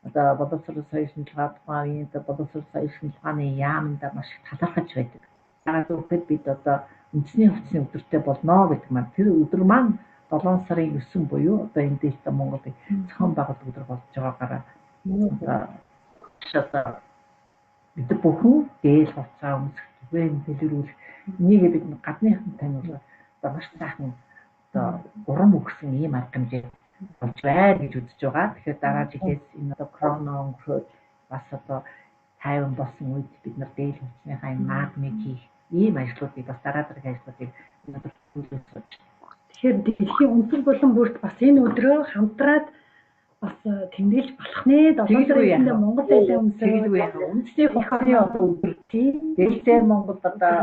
Speaker 2: одоо боловсрол соёл шинжилгээ тухайн одоо боловсрол соёл шинжилгээний яаманд маш их талархаж байдаг. Яагаад гэвэл бид одоо үндэсний хувцсны өдөртэй болно гэдэг маань тэр өдөр маань 7 сарын 9 буюу одоо энэ дээлтэй Монголыг зохион байгуулалт өдөр болж байгаагаараа одоо бид бүхэн дээл хувцас өмсөх, түгээн дэлгэрүүлэх энийг бид гадныхан таниулах одоо маш сайхан одоо урам өгсөн ийм арга хэмжээ болж байна гэж үзэж байгаа. Тэгэхээр дараа жилээс энэ одоо корона өнгөрөөд бас одоо тайван болсон үед бид нар дээл хувцсныхаа энэ наадмыг хийх ийм ажлуудыг бас дараа дараагийн ажлуудыг өнөөдөр төлөвлөж сууж.
Speaker 3: Тэгэхээр дэлхийн өнцөг болон бүрт бас энэ өдрөө хамтраад бас тэмдэглэж болох нэ. 7 сарын 9-нд Монгол дээл өмсөж
Speaker 2: үндэсний хувцсны одоо өдөр тийм дээлтэй Монгол одоо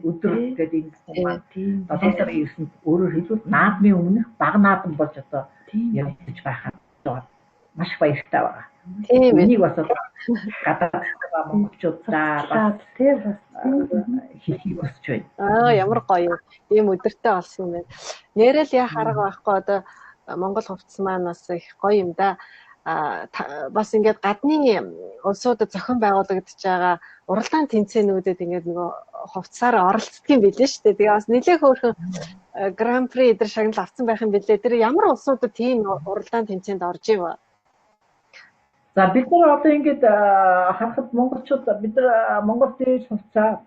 Speaker 2: өдөр гэдэг энэ маань 7 сарын 9-нд өөрөөр хэлбэл наадмын өмнөх бага наадам болж одоо явагдаж байхаа маш их баяртай байгаа.
Speaker 1: Тийм ээ.
Speaker 2: Энийг бас гадаад байгаа монголчуудаа бас
Speaker 3: тийм бас
Speaker 2: хэлхийг хүсэж байна.
Speaker 1: Аа ямар гоё юм. Ийм өдөртэй болсон байна. Нэрэл яах арга байхгүй одоо Монгол хувцас маань бас их гоё юм да. Бас ингээд гадны улсуудад зохион байгуулагдаж байгаа уралдаан тэмцээнүүдэд ингээд нөгөө хувцсаараа оролцдог юм билээ шүү дээ. Тэгээ бас нэлээ хөөрхөн гран при эдэр шагнал авсан байх юм билээ. Тэр ямар улсуудад тийм уралдаан тэмцээнд орж ив?
Speaker 2: За бид нар одоо ингээд харахад монголчууд бид нар Монгол дээл хувцас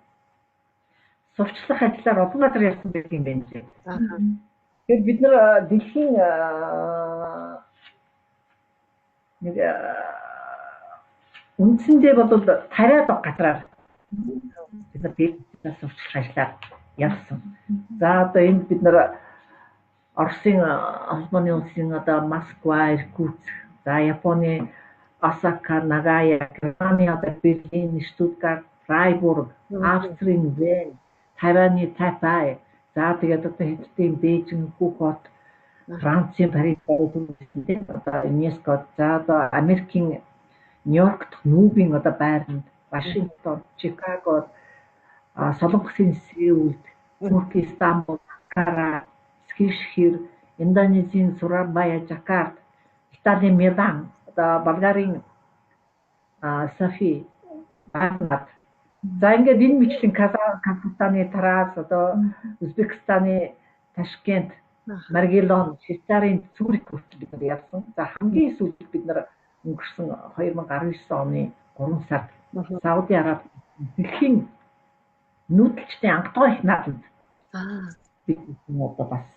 Speaker 2: сурчлах ажлаар олон газар явсан байдаг юм байна лээ. Тэгэхээр бид нар дэлхийн нэг үндсэндээ бол 50-аад газраар бид нар дээл сурчлах ажлаар явсан. За одоо энд бид нар Оросын холбооны улсын одоо Москва, Иркутск, за Японы Осака, Нагая, Германы одоо Берлин, Штутгарт, Фрайбург, Австрийн Вен, Тайваны Тайпай, за тэгээд одоо Хятадын Бээжин, Хүхот, Францын Парис одоо ЮНЕСКО, за одоо Америкийн Нью-Йорк дахь нүүбийн одоо байранд, Вашингтон, Чикаго, Солонгосын Сеулд, Турк, Истанбул, Анкара, Скишхир, Индонезийн Сурабая, Жакарт, Италийн Милан, одоо Болгарын Софи, Багнад. За ингээд энэ мэтлэн Казахстаны Тараз, одоо Узбекистаны Ташкент, Маргилон, Швейцарын Цюрих хүртэл бид нар явсан. За хамгийн сүүлд бид нар өнгөрсөн 2019 оны 3 сард Сауди Араби дэлхийн нүүдэлчдийн анхдугаар их наадамд бид одоо бас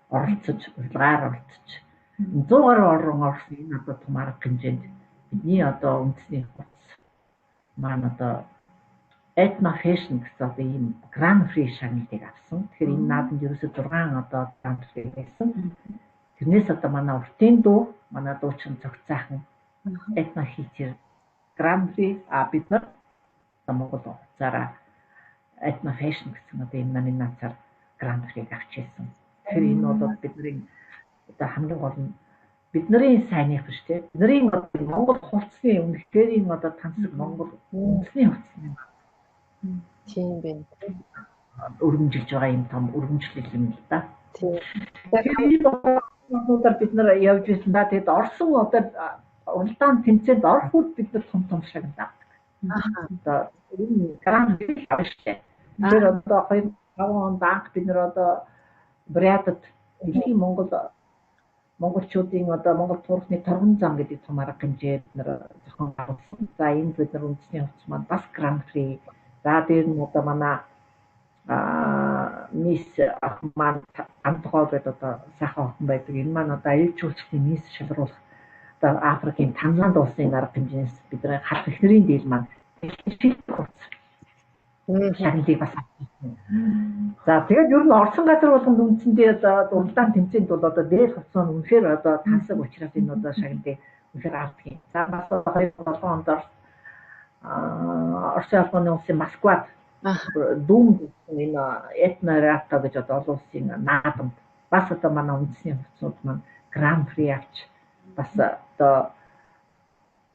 Speaker 2: оролцож, урилгаар оролцож 100 гаруй орн орсон энэ одоо том арга хэмжээнд бидний одоо үндэсний хувцас маань одоо Ethno Fashion гэсэн одоо ийм Grand Prix шагналыг авсан. Тэгэхээр энэ наадамд ерөөсөө 6 одоо Grand Prix байсан. Тэрнээс одоо манай уртын дуу, манай дуучин Цогцайхан Ethno Hit-ээр Grand Prix, а бид нар Монгол хувцаараа Ethno Fashion гэсэн одоо энэ номинацаар Grand Prix-г авч ирсэн. Тэгэхээр энэ бол бидний одоо хамгийн гол нь бидний сайных биш те. Бидний Монгол хувцсны үнэхээр одоо тансаг Монгол үндэсний хувцсны
Speaker 1: тийм байна.
Speaker 2: Өргөмжилж байгаа юм том өргөмжлөл юм л да. Тийм. Тэгэхээр бид нар явж байсан да. Тэгэд Орсон одоо уралдаан тэмцээнд орох үед бид нар том том шагнал авдаг. Одоо энэ гран при авна шүү дээ. Тэгэхээр одоо 2005 онд анх бид нар одоо Бурятад дэлхийн Монгол монголчуудын одоо Монгол турхны торгон зам гэдэг том арга хэмжээ бид нар зохион байгуулсан. За энд бид нар үндэсний хувцас маань бас гран при. За дээр нь одоо манай мисс охин маань Антгоо гэдэг одоо сайхан охин байдаг. Энэ маань одоо аюул жуулчдын мисс шалруулах одоо Африкийн Танзанд улсын арга хэмжээнээс бидний халах эхнэрийн дээл маань шилдэг хувцас шагналыг бас авсан. За тэгээд ер нь Орсон газар болгонд үндсэндээ одоо уралдаан тэмцээнд бол одоо дээл хувцас нь үнэхээр одоо тансаг учраас энэ одоо шагналыг үнэхээр авдаг юм. За бас 2007 онд Оросын холбооны улсын Москвад дүүм энэ этнората гэж одоо олон улсын наадамд бас одоо манай үндэсний хувцсууд маань гран при авч бас одоо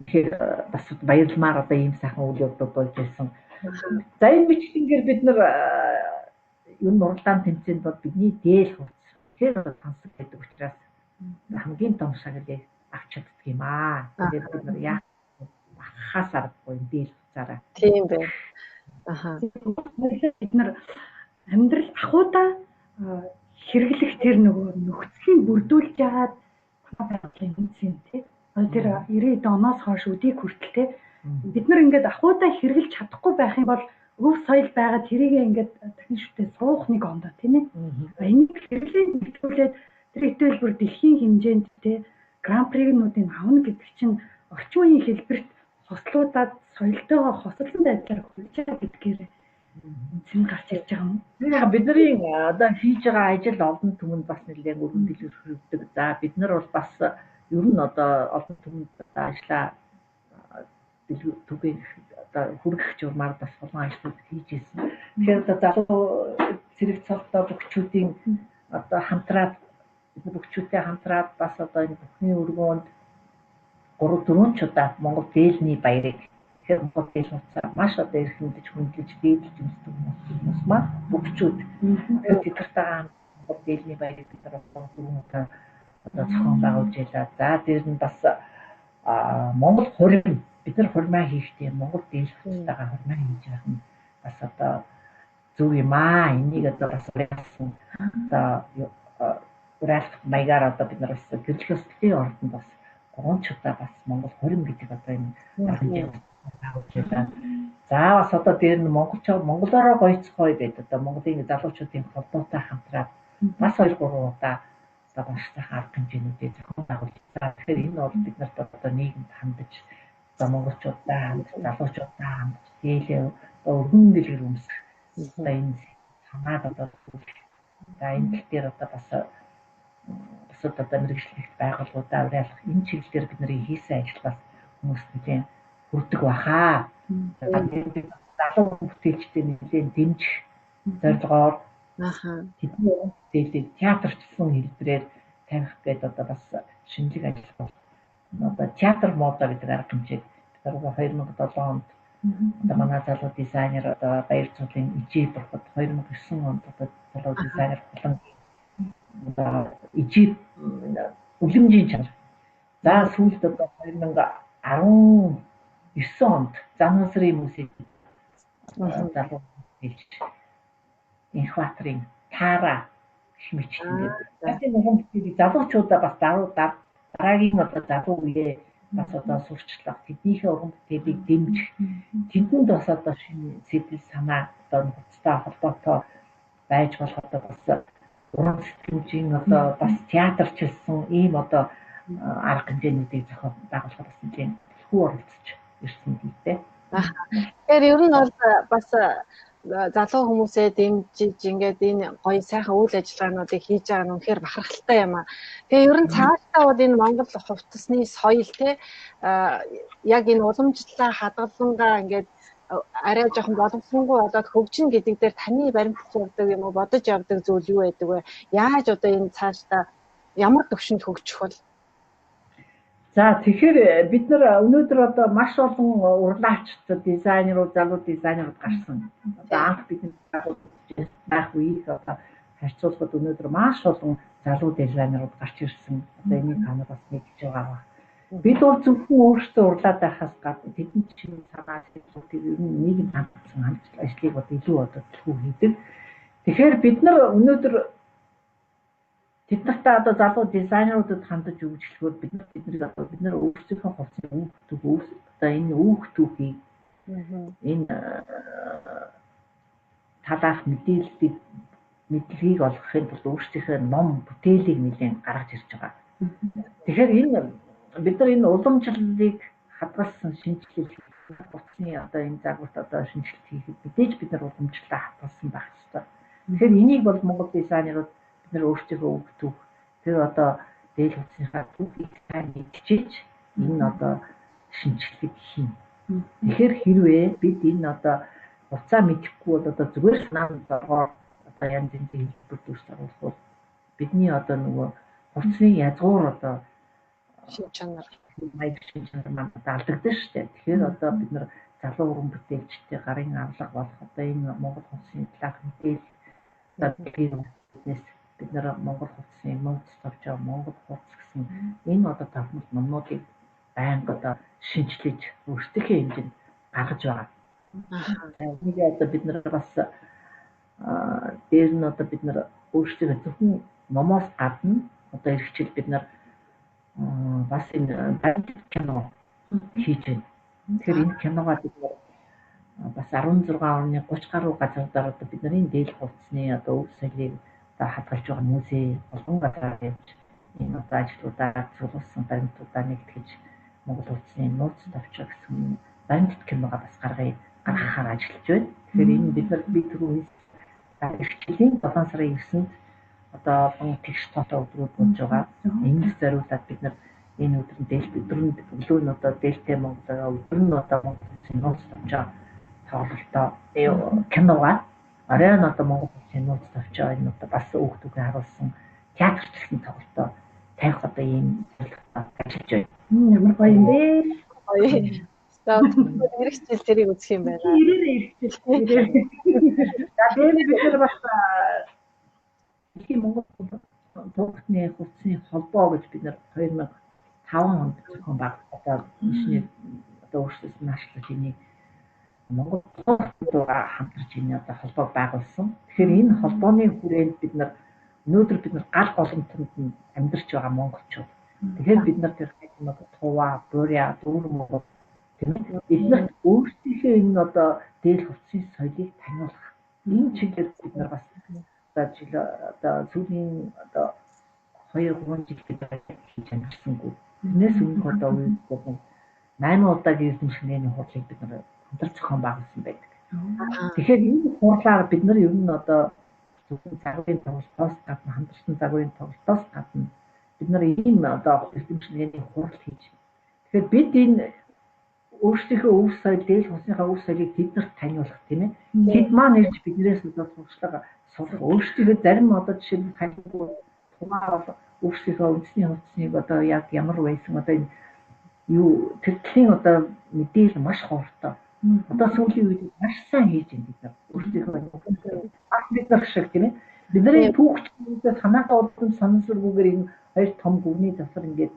Speaker 2: тэгэхээр бас баярламаар одоо ийм сайхан үйл явдлууд болж ирсэн. За энэ бичлэнгээр бид нар ер нь уралдаан тэмцээнд бол бидний дээл хувцас тэр тансаг байдаг учраас хамгийн том шагналыг авч чаддаг юм аа. Тэгээд бид нар яах бахаас аргагүй юм дээл хувцаараа.
Speaker 1: Тийм байна. Аха.
Speaker 3: Бид нар амьдрал ахуйдаа хэрэглэх тэр нөгөө нөхцөлийн бүрдүүлж яагаад байгууллагын үндэс юм тий. Тэр 90 оноос хойш өдийг хүртэл тий. Бид нар ингээд ахуйдаа хэрэглэж чадахгүй байх юм бол өв соёл байгаа тэрийг ингээд дахин шүтээ суух нэг ондоо тийм ээ. Энийг хэрэглээ нэвтрүүлээд тэр итэл бүр дэлхийн хэмжээнд тий гран при-нуудыг авна гэдэг чинь орчин үеийн хэлбэрт хослуудад соёлтойгоо хосолсон байдлаар хүрч байгаа гэдгээр зэн гарч ирж байгаа юм.
Speaker 2: Яг бидний одоо хийж байгаа ажил олон түмэнд бас нэлээд өргөн дэлгэр хүрдэг. За бид нар бол бас ер нь одоо олон түмэнд ажлаа түгээх одоо хүргэх журмаар бас олон ажлууд хийж ирсэн. Тэгэхээр одоо залуу цэрэг цолтой бөхчүүдийн одоо хамтраад бөхчүүдтэй хамтраад бас одоо энэ бүхний өргөөнд 3-4 ч удаа Монгол дээлний баярыг тэгэхээр Монгол дээл хувцас маш одоо эрхэмдэж хүндлэж дээдлж өмсдөг хүмүүс маань бөхчүүд. Тэгэхээр тэдгэртэйгээ Монгол дээлний баярыг бид нар 3-4 удаа одоо зохион байгуулж байлаа. За дээр нь бас Монгол хурим бид нар хурмаа хийхдээ Монгол дээл хувцастайгаа хурмаа хийж явах нь бас одоо зөв юм аа. Энийг одоо бас уриалсан одоо уриалах маягаар одоо бид нар бас гэрлэх ёслолын ордонд бас 3 ч удаа бас Монгол хурим гэдэг одоо энэ арга хэмжээ байгуулж байлаа. За бас одоо дээр нь монголоороо гоёцгой гэдэг одоо Монголын залуучуудын холбоотой хамтраад бас 2 3 удаа одоо маш сайхан арга хэмжээнүүдийг зохион байгуулж. За тэгэхээр энэ бол бид нарт одоо нийгэмд хандаж одоо монголчуудаа хандаж, залуучуудаа хандаж, дээлээ одоо өргөн дэлгэр өмсөх одоо энэ санаад одоо за энэ тал дээр одоо бас бусад одоо мэргэжлэгт байгууллагуудаа уриалах энэ чиглэлээр бидний хийсэн ажил бас хүмүүст нэлээд хүрдэг баха. Залуу бүтээлчдээ нэлээд дэмжих зорилгоор тэдний бүтээлийг театрчлсан хэлбэрээр тавих гээд одоо бас шинэлэг ажил бол одоо театр мода гэдэг арга хэмжээг бид 2007 онд одоо манай залуу дизайнер одоо Баяр цуглын Ижээ Бурхад 2009 онд одоо залуу дизайнер Хулан Одоо Ижип үлэмжийн чанар. За сүүлд одоо 2019 онд Занасрын музей залуу хэлж Инхбаатарын Тара гэх мэт ингээд энэ уран бүтээлийг залуучуудаа бас дараагийн одоо залуу үеэ бас одоо сурчлах, тэднийхээ уран бүтээлийг дэмжих, тэдэнд бас одоо шинэ сэтгэл санаа одоо хувцастай холбоотой байж болох одоо бас уран сэтгэмжийн одоо бас театрчилсан ийм одоо арга хэмжээнүүдийг зохион байгуулахад бас нэлээд хүү оролцож ирсэн л дээ.
Speaker 1: Тэгэхээр ер нь бол бас залуу хүмүүсээ дэмжиж ингээд энэ гоё сайхан үйл ажиллагаануудыг хийж байгаа нь үнэхээр бахархалтай юм аа. Тэгээ ер нь цаашдаа бол энэ Монгол хувцасны соёл те яг энэ уламжлалаа хадгалангаа ингээд арай жоохон боломжгүй болоод хөгжин гэдэг дээр таны баримтлаж явдаг юм уу, бодож явдаг зүйл юу байдаг вэ? Яаж одоо энэ цаашдаа ямар төвшөнд хөгжих вэ?
Speaker 2: За тэгэхээр бид нар өнөөдөр одоо маш олон урлаач, дизайнерууд, залуу дизайнерууд гарсан. Одоо анх бидний байх үеийг одоо харьцуулахад өнөөдөр маш олон залуу дизайнерууд гарч ирсэн. Одоо энийг та нар бас мэдж байгаа. Бид бол зөвхөн өөрсдөө урлаад байхаас гадна тэдний чинь санаа сэтгэлүүд ер нь нийгэм хандсан ажлыг одоо илүү одоо төлөв хийдэг. Тэгэхээр бид нар өнөөдөр тэд нартай одоо залуу дизайнеруудад хандаж өгч эхлэхээр бид нар тэднийг одоо бид нар өөрсдийнхөө хувцсыг үүх түүх одоо энэ үүх түүхийг энэ талаарх мэдээллийг мэдлэгийг олгохын тулд өөрсдийнхөө ном бүтээлийг нэлээд гаргаж ирж байгаа. Тэгэхээр энэ бид нар энэ уламжлалыг хадгалсан шинжилэл утасны одоо энэ загварт одоо шинжилэл хийхэд мэдээж бид нар уламжлалаа хадгалсан байх ёстой. Тэгэхээр энийг бол Монгол дизайнерууд бид нар өөрсдийнхөө үг түүх тэр одоо дээл утасныхаа түүхийг сайн мэдчихэд энэ одоо шинжилгээг хийн. Тэгэхээр хэрвээ бид энэ одоо утсаа мэдэхгүй бол одоо зүгээр санаа зоргоор одоо янз янзын хэлбэр дүрс оруулах бол бидний одоо нөгөө хувцсны язгуур одоо
Speaker 1: шин чанар
Speaker 2: маяг шин чанар маань одоо алдагдана шүү дээ. Тэгэхээр одоо бид нар залуу уран бүтээлчдийн гарын авлага болох одоо энэ Монгол хувцсны талаарх мэдээлэл одоо бид нар Монгол хувцсны нууц товчоо Монгол хувцс гэсэн энэ одоо товмол номнуудыг байнга одоо шинжилж өөрсдийнхээ хэмжээнд гаргаж байгаа. Энийг одоо бид нар бас дээр нь одоо бид нар өөрсдөө зөвхөн номоос гадна одоо эх жил бид нар бас энэ баримтат кино хийж байна. Тэгэхээр энэ киногоо бид нар бас 16.30 гаруй газруудаар одоо бидний дээл хувцсны одоо өв соёлыг одоо хадгалж байгаа музей олон газараар явж энэ одоо ажлуудаа зөвлөсөн баримтуудаа нэгтгэж Монгол хувцсны нууц товчоо гэсэн баримтат киногоо бас гаргахаар ажиллаж байна. Тэгэхээр энэ бид нар би түрүү эх жилийн 7 сарын 9-нд одоо олон тэгш тоотой өдрүүд болж байгаа. Энд зориулаад бид нар энэ өдөр нь дээлт өдөр нь өглөө нь одоо дээлтэй Монголоо өдөр нь одоо Монгол улсын нууц товчоо тоглолтоо киногоо оройн одоо Монгол улсын нууц товчоо энэ одоо бас хүүхдүүгээ харуулсан театрчлсан тоглолтоо тавих одоо ийм зорилготой ажиллаж байна.
Speaker 3: Ямар гоё юм бэ?
Speaker 1: Гоё. За ирэх жил тэрийг үзэх юм байна.
Speaker 3: Ирээрээ ирэх жил.
Speaker 2: За тэгээд бид нар бас дэлхийн Монгол туурхны хувцсны холбоо гэж бид нар 2005 онд зохион байгуулсан. Одоо инженер одоо өөрсдөөс нь наашлаж энийг Монгол туурхтайгаа хамтарч энэ одоо холбоог байгуулсан. Тэгэхээр энэ холбооны хүрээнд бид нар өнөөдөр бид нар гал голомтонд нь амьдарч байгаа монголчууд. Тэгэхээр бид нар тэр Тува, Буря, Дүүр Монгол тийм ээ. Бид нарт өөрсдийнхөө энэ одоо дээл хувцсны соёлыг таниулах энэ чиглэлд бид нар бас одоо жил одоо сүүлийн одоо 2-3 жил бид хийж амжсангүй. Тэрнээс өмнөх одоо үед бол 8 удаагийн эрдэмшигний хурлыг бид нар хамтарч зохион байгуулсан байдаг. Тэгэхээр энэ хурлаар бид нар ер нь одоо зөвхөн загварын тоглолтоос гадна хамтарсан загварын тоглолтоос гадна бид нар ийм одоо эрдэмшигний хурал хийж. Тэгэхээр бид энэ өөрсдийнхөө өв соёл, дээл хувцсныхаа өв соёлыг тэднэрт таниулах тийм ээ. Тэд маань ирж биднээс одоо туршлага сурах. Өөрсдийнхөө зарим одоо жишээлбэл таньдгүй тумаа бол өөрсдийнхөө үндэсний хувцсныг одоо яг ямар байсан одоо энэ юу тэр төрлийн одоо мэдээлэл маш ховортой. Одоо сүүлийн үед маш сайн хийж байна бид нар. Өөрсдийнхөө бас бид нар шиг тийм ээ. Бидний түүхчүүдээс санаагаа удам санамсаргүйгээр энэ хоёр том гүрний засвар ингээд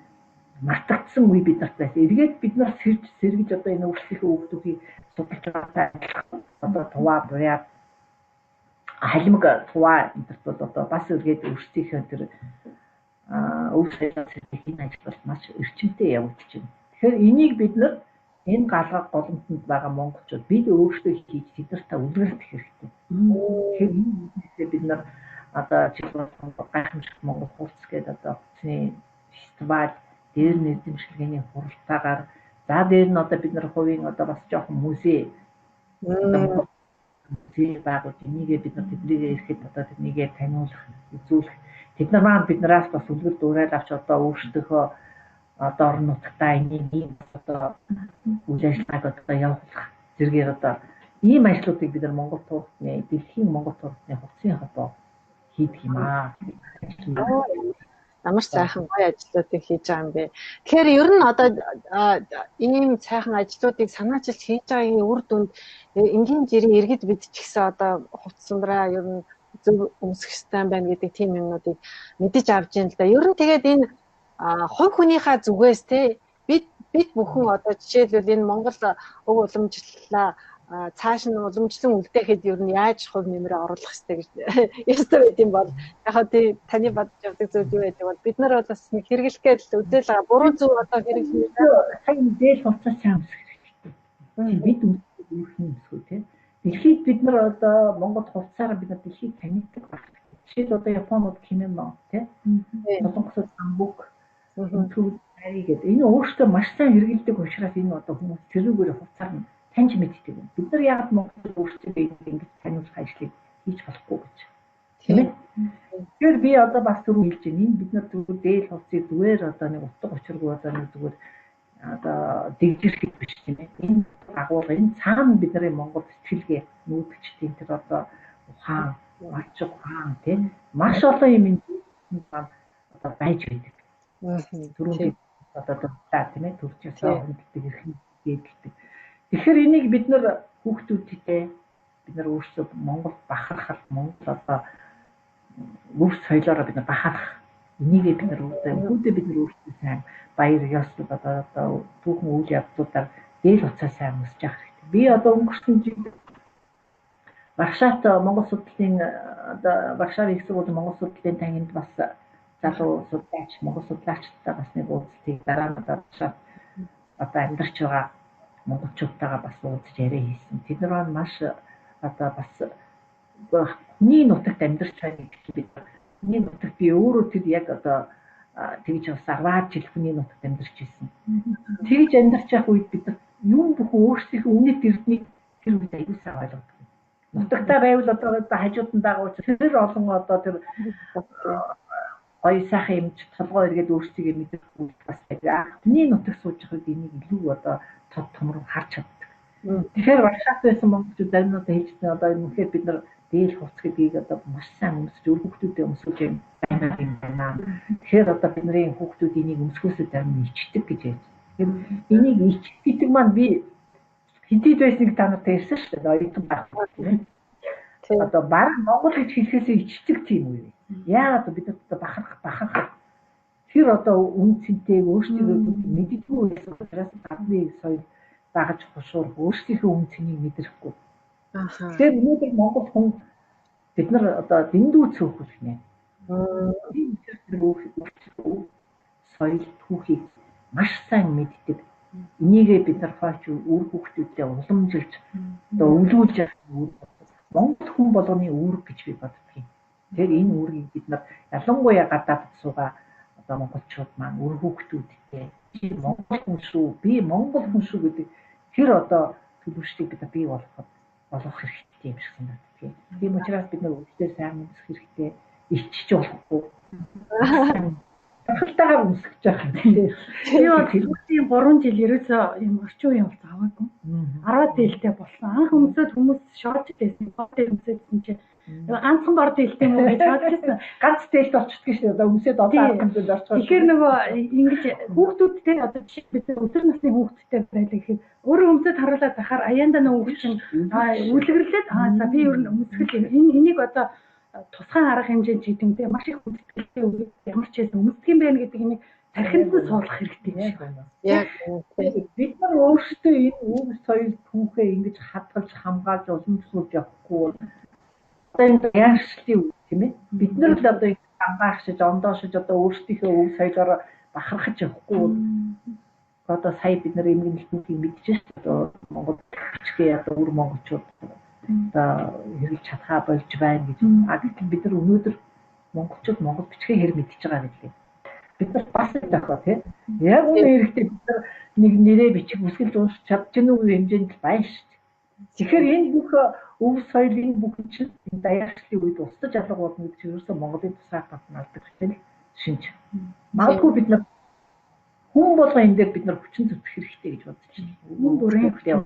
Speaker 2: мартагдсан үе бид нарт байсан. Эргээд бид нар сэрж сэргэж одоо энэ өөрсдийнхөө хүүхдүүдийг судалж байгаатай адилхан одоо Туваа, Бурят, Халимаг, Туваа энтерт бол одоо бас эргээд өөрсдийнхөө тэр өв соёлоо сэргийх энэ ажил бол маш эрчимтэй явагдаж байна. Тэгэхээр энийг бид нар энэ галгаа голомтонд байгаа монголчууд бид өөрсдөө хийж тэд нартай үлгэрдэх хэрэгтэй. Тэгэхээр энэ үүднээсээ бид нар одоо жил болгон гайхамшигт Монгол хувцас гэдэг одоо хувцсны фестивал дээр нь эзэмшилгээний хуралдаагаар за дээр нь одоо бид нар хувийн одоо бас жоохон музей музей байгуулж энийгээ бид нар тэднийгээ ирэхэд одоо тэднийгээ таниулах, үзүүлэх тэд нар маань биднээс бас үлгэр дуурайл авч одоо өөрсдийнхөө одоо орон нутгтаа энийг ийм одоо үйл ажиллагааг одоо явуулах зэрэгээр одоо ийм ажлуудыг бид нар Монгол туршны дэлхийн Монгол туршны хувцсын холбоо хийдэг юм аа.
Speaker 1: Ямар сайхан гоё ажлуудыг хийж байгаа юм бэ. Тэгэхээр ер нь одоо ийм сайхан ажлуудыг санаачилж хийж байгаагийн үр дүнд энгийн жирийн иргэд бид ч гэсэн одоо хувцсандраа ер нь зөв өмсөх ёстой юм байна гэдэг тийм юмнуудыг мэдэж авч юм л да. Ер нь тэгээд энэ хувь хүнийхээ зүгээс те бид бүхэн одоо жишээлбэл энэ Монгол өв уламжлалаа цааш нь уламжлан үлдээхэд ер нь яаж хувь нэмрээ оруулах ёстой гэж ёстой байд юм бол яг хаа тий таны бодож явдаг зүйл юу байдаг бол бид нар бол бас нэг хэрэглэх гээд л үзэл байгаа. Буруу зөв одоо хэрэглэнэ.
Speaker 2: Сая дээл хувцас сайн өмсөх хэрэгтэй. Бид өмсөх өмсгөө тий. Дэлхийд бид нар одоо Монгол хувцсаараа бид нар дэлхийг танигддаг байх. Жишээл одоо Японууд кимоно тий. Солонгосууд самбук, өнцгүүд ари гэдэг. Энэ өөрсдөө маш сайн хэрэглэдэг учраас энэ одоо хүмүүс тэрүүгээр хувцаар нь таньж мэддэг юм. Бид нар яг Монгол өөрсдөө ингэж таниулах ажлыг хийж болохгүй гэж. Тийм ээ. Тэгэхээр би одоо бас түрүү хэлж байна. Энэ бид нар зүгээр дээл хувцсыг зүгээр одоо нэг утга учиргүй одоо нэг зүгээр одоо дэгжирэх биш тийм ээ. Энэ агуулга энэ цаана бидний Монгол сэтгэлгээ нүүдэлчдийн тэр одоо ухаан, малчиг ухаан тийм маш олон юм энэ одоо байж байдаг. Түрүүн би одоо дурдлаа тийм ээ төрч ёсоо хүндэлдэг эрхэн дээдэлдэг. Тэгэхээр энийг бид нар хүүхдүүдтэй бид нар өөрсдөө Монгол бахархал Монгол одоо өв соёлоороо бид нар бахарх энийгээ бид нар өөрсдөө бид нар өөрсдөө сайн баяр ёслол одоо түүхэн үйл явдлуудаар дээл уцаа сайн өмсөж явах хэрэгтэй. Би одоо өнгөрсөн жил Варшавт Монгол судлалын одоо Варшав их сургуулийн Монгол судлалын танхимд бас залуу судлаач Монгол судлаачдтай бас нэг уулзалтыг дараа нь одоо Варшавт одоо амьдарч байгаа монголчуудтайгаа бас уулзаж яриа хийсэн. Тэд нар маань маш одоо бас хүний нутагт амьдарч байна гэж бид хүний нутагт би өөрөө тэр яг одоо тэгж бас 10 жил хүний нутагт амьдарч ирсэн. Тэгж амьдарч явах үед бид юм бүхэн өөрсдийнхөө үнэт эрднийг тэр үед аягүй сайн ойлгодог. Нутагтаа байвал одоо хажууд нь байгаа учраас тэр олон одоо тэр гоё сайхан юмч толгой эргээд өөрсдийгөө мэдэх үед бас байдаг. Хүний нутагт сууж явах үед энийг илүү одоо тод томрон харж чаддаг. Тэгэхээр Варшавт байсан монголчууд зарим нь одоо хэлжсэн одоо үнэхээр бид нар дээл хувцас гэдгийг одоо маш сайн өмсөж өөр хүүхдүүдэд өмсүүлж байна юм байна. Тэгэхээр одоо бидний хүүхдүүд энийг өмсгөөсөө зарим нь ичдэг гэж ярьж. Тэгэхээр энийг ичих гэдэг маань би хэдийд байсныг та нарт ярьсан шүү дээ. Оюутан байх тийм ээ. Одоо баг Монгол гэж хэлэхээсээ ичдэг тийм үе. Яагаад бид нар одоо бахарх тэр одоо үн цэнтэй өөрсдийгөө мэддэггүй байсан учраас гадны соёл дагаж хушуур өөрсдийнхөө үн цэнийг мэдрэхгүй. Тэгэхээр өнөөдөр Монгол хүн бид нар одоо дэндүү цөөхөлх нэ. Тийм учраас тэр өөрсдийнхөө соёл түүхийг маш сайн мэддэг. Энийгээ бид нар хойч үр хүүхдүүдэд уламжилж одоо өвлүүлж явах Монгол хүн болгоны үүрэг гэж би боддог юм. Тэгэхээр энэ үүргийг бид нар ялангуяа гадаадд суугаа одоо монголчууд маань үр хүүхдүүдтэй чи монгол хүн шүү, би монгол хүн шүү гэдэг тэр одоо төлөвшөлтийг бид бий болгох хэрэгтэй юм шиг санагддаг. Тийм учраас бид нар өвчтөр сайн өмсөх хэрэгтэй, иччих болохгүй. Хангалтайгаар өмсөх гэж байгаа юм.
Speaker 3: Би бол сүүлийн 3 жил ерөөсөө юм орчин үеийн хувцас аваагүй. 10 дээлтэй болсон. Анх өмсөд хүмүүс шоолж байсан. Бор дээр өмсөдсөн чинь ганцхан бор дээлтэй юм уу гэж шоолж байсан.
Speaker 2: Ганц дээлт болчихдөг шүү дээ. Одоо өмсөд одоо арга хэмжээнд орчихсон.
Speaker 3: Тэгэхээр нөгөө ингэж хүүхдүүдтэй одоо жишээ бид өдөр насны хүүхдтэй байлаа гэхэд өөрөө өмсөд харуулаад захаар аяанда нөгөө хүүхд чинь үлгэрлээд за би ер нь өмсгөл энэ энийг одоо тусгай арга хэмжээнд ч гэдэг юм те маш их хүндэтгэлтэй ямар ч байсан өмсдөг юм байна гэдэг юм тархинд нь суулгах хэрэгтэй юм шиг байна.
Speaker 1: Яг
Speaker 2: бид нар өөрсдөө энэ өв соёл түүхээ ингэж хадгалж хамгаалж уламжлуулж явахгүй одоо энэ яаршлын үе тийм ээ. Бид нар л одоо ангаахшиж, ондоошиж одоо өөрсдийнхөө өв соёлоор бахархаж явахгүй одоо сая бид нар эмгэнэлтүүдийг мэдчихэж шүү дээ. Одоо Монгол бичгээ одоо үр монголчууд одоо хэрэглэж чадхаа болж байна гэж. А гэтэл бид нар өнөөдөр монголчууд монгол бичгээ хэр мэдчихэж байгаа вэ? Бид нар бас нэг дохио тий. Яг үнэ хэрэгтэй бид нар нэг нэрээ бичих үсгэлж уншиж чадчихна уу хэмжээнд л байна шүү дээ. Тэгэхээр энэ бүх өв соёл энэ бүх чинь энэ даяарчлалын үед устж алга болно гэж ерөөсөө Монголын тусгаар тогтнол алдах чинь шинж. Магадгүй бид нар хүн болгон энэ дээр бид нар хүчин зүтгэх хэрэгтэй гэж бодож байна.
Speaker 3: Хүн бүрийн
Speaker 2: хүчин.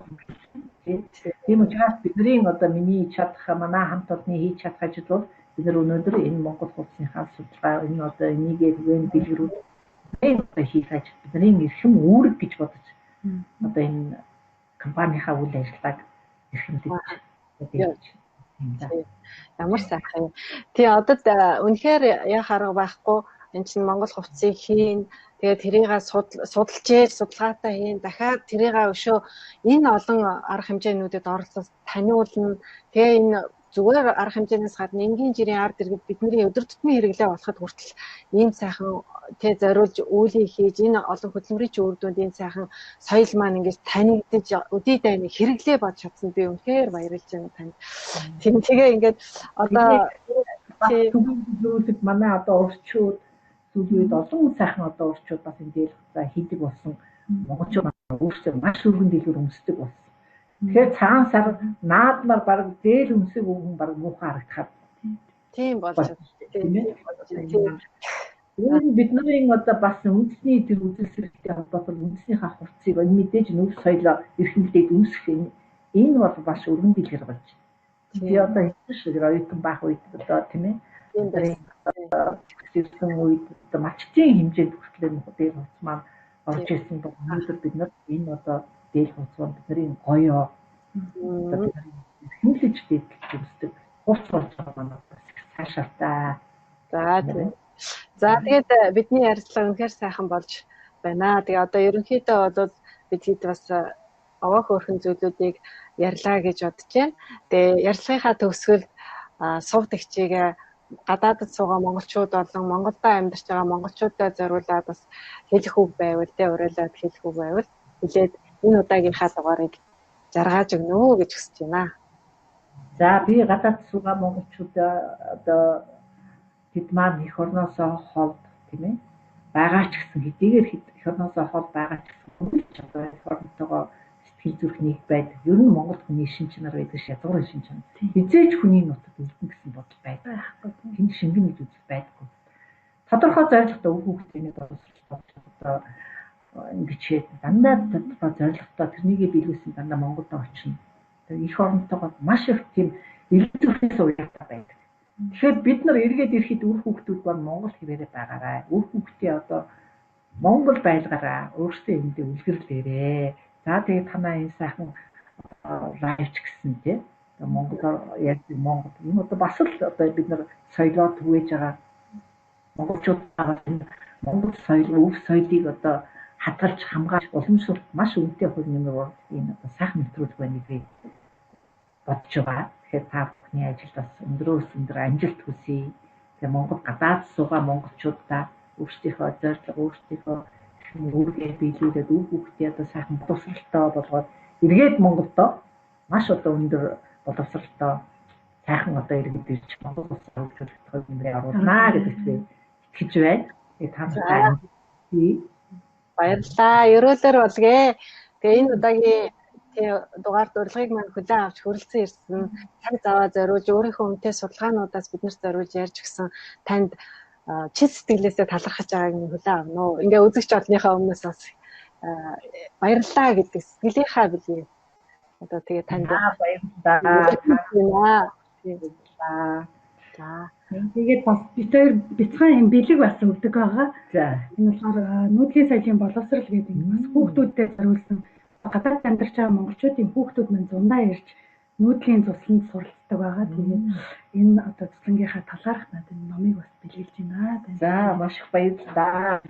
Speaker 2: Тийм учраас бидний одоо миний чадах, манай хамт олонны хийж чадах ажил бол бид нар өнөөдөр энэ Монгол хувцсныхаа судалгаа, энэ одоо энийгээ түгээн дэлгэрүүл энэ одоо хийх ажил бидний эрхэм үүрэг гэж бодож одоо энэ компанийнхаа үйл ажиллагааг эрхэмлэж
Speaker 1: байж. Ямар сайхан юм. Тий одоо үнэхээр яах арга байхгүй энэ чинь Монгол хувцсыг хийн. Тэгээд тэрийг судалж ээж судалгаатай хийн. Дахиад тэрийг өшөө энэ олон арга хэмжээнүүдэд оролцож таниулна. Тэгээ энэ зүгээр арга хэмжээнээс гадна энгийн жирийн ард иргэд бидний өдөр тутмын хэрэглээ болоход хүртэл ийм сайхан тэ зориулж үүлийг хийж энэ олон хөдөлмөрийн үр дүнд энэ сайхан соёл маань ингэж танигдаж өдий дайны хэрэглээ болж чадсан би үнэхээр баярлж байна танд. Тийм тэгээ ингээд одоо
Speaker 2: зүйлүүд манай одоо урчууд сүүлийн үед олон сайхан одоо урчууд бас энэ дээл хуцаа хийдэг болсон монголчууд өөрсдөө маш өргөн дэлгүүр өмсдөг болсон. Тэгэхээр цагаан сар наадмаар баг зээл өмсөг өвгөн баг муухай харагдахад.
Speaker 1: Тийм болж байна.
Speaker 2: Тийм ээ. Бидний одоо бас үндэсний тэр үзэл сэтгэлтэй холбоотой үндэснийхаа хувцсыг мэдээж нүүр соёлоо эрхэмлээд өмсөх энэ бол бас өргөн дэлгэр болж байна. Би одоо хэлсэн шүү дээ оюутан байх үед одоо тийм ээ. Ирсэн үед одоо малчтын хэмжээнд хүртэл дээр хувцас маань орж ирсэн бол өнөөдөр бид нар энэ одоо дээл хувцас маань бидний гоё одоо бидний эрхэмлэж дээдлэж өмсдөг хувцас болж байгаа маань бас их цаашаатай.
Speaker 1: За тийм. За тэгээд бидний ярилцлага үнэхээр сайхан болж байна. Тэгээ одоо ерөнхийдөө бол бид хэд бас овоо хөөрхөн зүйлүүдийг ярьлаа гэж бодож байна. Тэгээ ярилцлагынхаа төгсгөлд сув тэгчийг гадаадд суугаа монголчууд болон Монголдо амьдарч байгаа монголчуудад зориулаад бас хэлэх үг байвал тэ уриалаад хэлэх үг байвал хэлээд энэ удаагийнхаа дугаарыг жаргааж өгнө үү гэж хүсэж байна.
Speaker 2: За би гадаад суугаа монголчууд одоо тэд маань эх орноосоо хол тийм ээ байгаа ч гэсэн хэдийгээр эх орноосоо хол байгаа ч гэсэн хөлж одоо эх орнотойгоо сэтгэл зүрх нэг байдаг. Ер нь Монгол хүний шин чанар байдаг ш язгуурын шин чанар. Хизээч хүний нутад үлдэн гэсэн бодол байдаг. Тэнд шингэн гэж үзэл байдаггүй. Тодорхой зорилготой үр хүүхдийн боловсрол одоо ингэж дандаа тодорхой зорилготой тэрнийгээ биелүүлсэн дандаа Монголд очино. Тэр эх оронтойгоо маш их тийм эргэн зүрхнээс уяатай байдаг. Тэгэхээр бид нар эргээд ирэхэд үр хүүхдүүд бол Монгол хэвээрээ байгаарай. Үр хүүхдээ одоо Монгол байлгаарай. Өөрсдөө эндээ үлгэрлээрээ. За тэгээд танаа энэ сайхан лайвч гэсэн тий. Монголоор яг Монгол энэ одоо бас л одоо бид нар соёлоор түгээж байгаа монголчууд энэ Монгол соёл, өв соёлыг одоо хадгалж хамгаалж уламжлалт маш үнэтэй хувь нэмэр энэ одоо сайхан нэвтрүүлэг байна гэж бодож байгаа. Тэгэхээр та бүхний ажилд бас өндрөөс өндөр амжилт хүсье. Тэгээ Монгол гадаад суугаа монголчуудаа өөрсдийнхөө зорилго, өөрсдийнхөө үүргээ биелүүлээд үр хүүхдээ одоо сайхан боловсралтай болгоод эргээд Монголдо маш одоо өндөр боловсралтай сайхан одоо иргэд ирж Монгол улсаа хөгжүүлэх хувь нэмрээ оруулнаа гэдэгт би итгэж байна. Тэгээ та нартай
Speaker 1: баярлалаа. Ерөөлөөр болгээ. Тэгээ энэ удаагийн дугаар урилгыг маань хүлээн авч хүрэлцэн ирсэн цаг заваа зориулж өөрийнхөө үнэтэй судалгаануудаас биднэрт зориулж ярьж өгсөн танд чил сэтгэлээсээ талархаж байгааг нь хүлээн авна уу. Ингээ үзэгч олныхоо өмнөөс бас баярлалаа гэдэг сэтгэлийнхаа бэлгийг одоо тэгээ танд
Speaker 2: баярлалаа.
Speaker 1: Баярлалаа. За.
Speaker 3: Тэгээд бас бид хоёр бяцхан юм бэлэг бас өгдөг байгаа.
Speaker 2: За.
Speaker 3: Энэ болохоор нүүдлийн соёлын боловсрал гэдэг бас хүүхдүүдэд зориулсан гадаад амьдарч байгаа монголчуудын хүүхдүүд мань зундаа ирж Нүүдлийн цусланд суралцдаг байгаа. Тэгээд энэ одоо цуслангийнхаа талаарх надад энэ номыг бас бэлгэлж байна.
Speaker 2: За, маш их баярлалаа.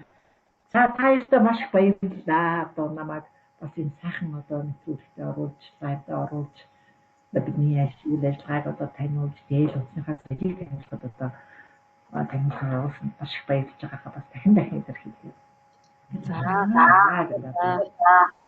Speaker 2: За, та хоёртоо маш их баярлалаа. Одоо намайг бас энэ сайхан одоо нэвтрүүлэгтээ оруулж, live-даа оруулж, одоо бидний үйл ажиллагааг одоо таниулж, дээл утасныхаа соёлыг таниулахад одоо таниулахаар оруулсан маш их баярлж байгаагаа бас дахин дахин илэрхийлье.
Speaker 1: За.
Speaker 2: За.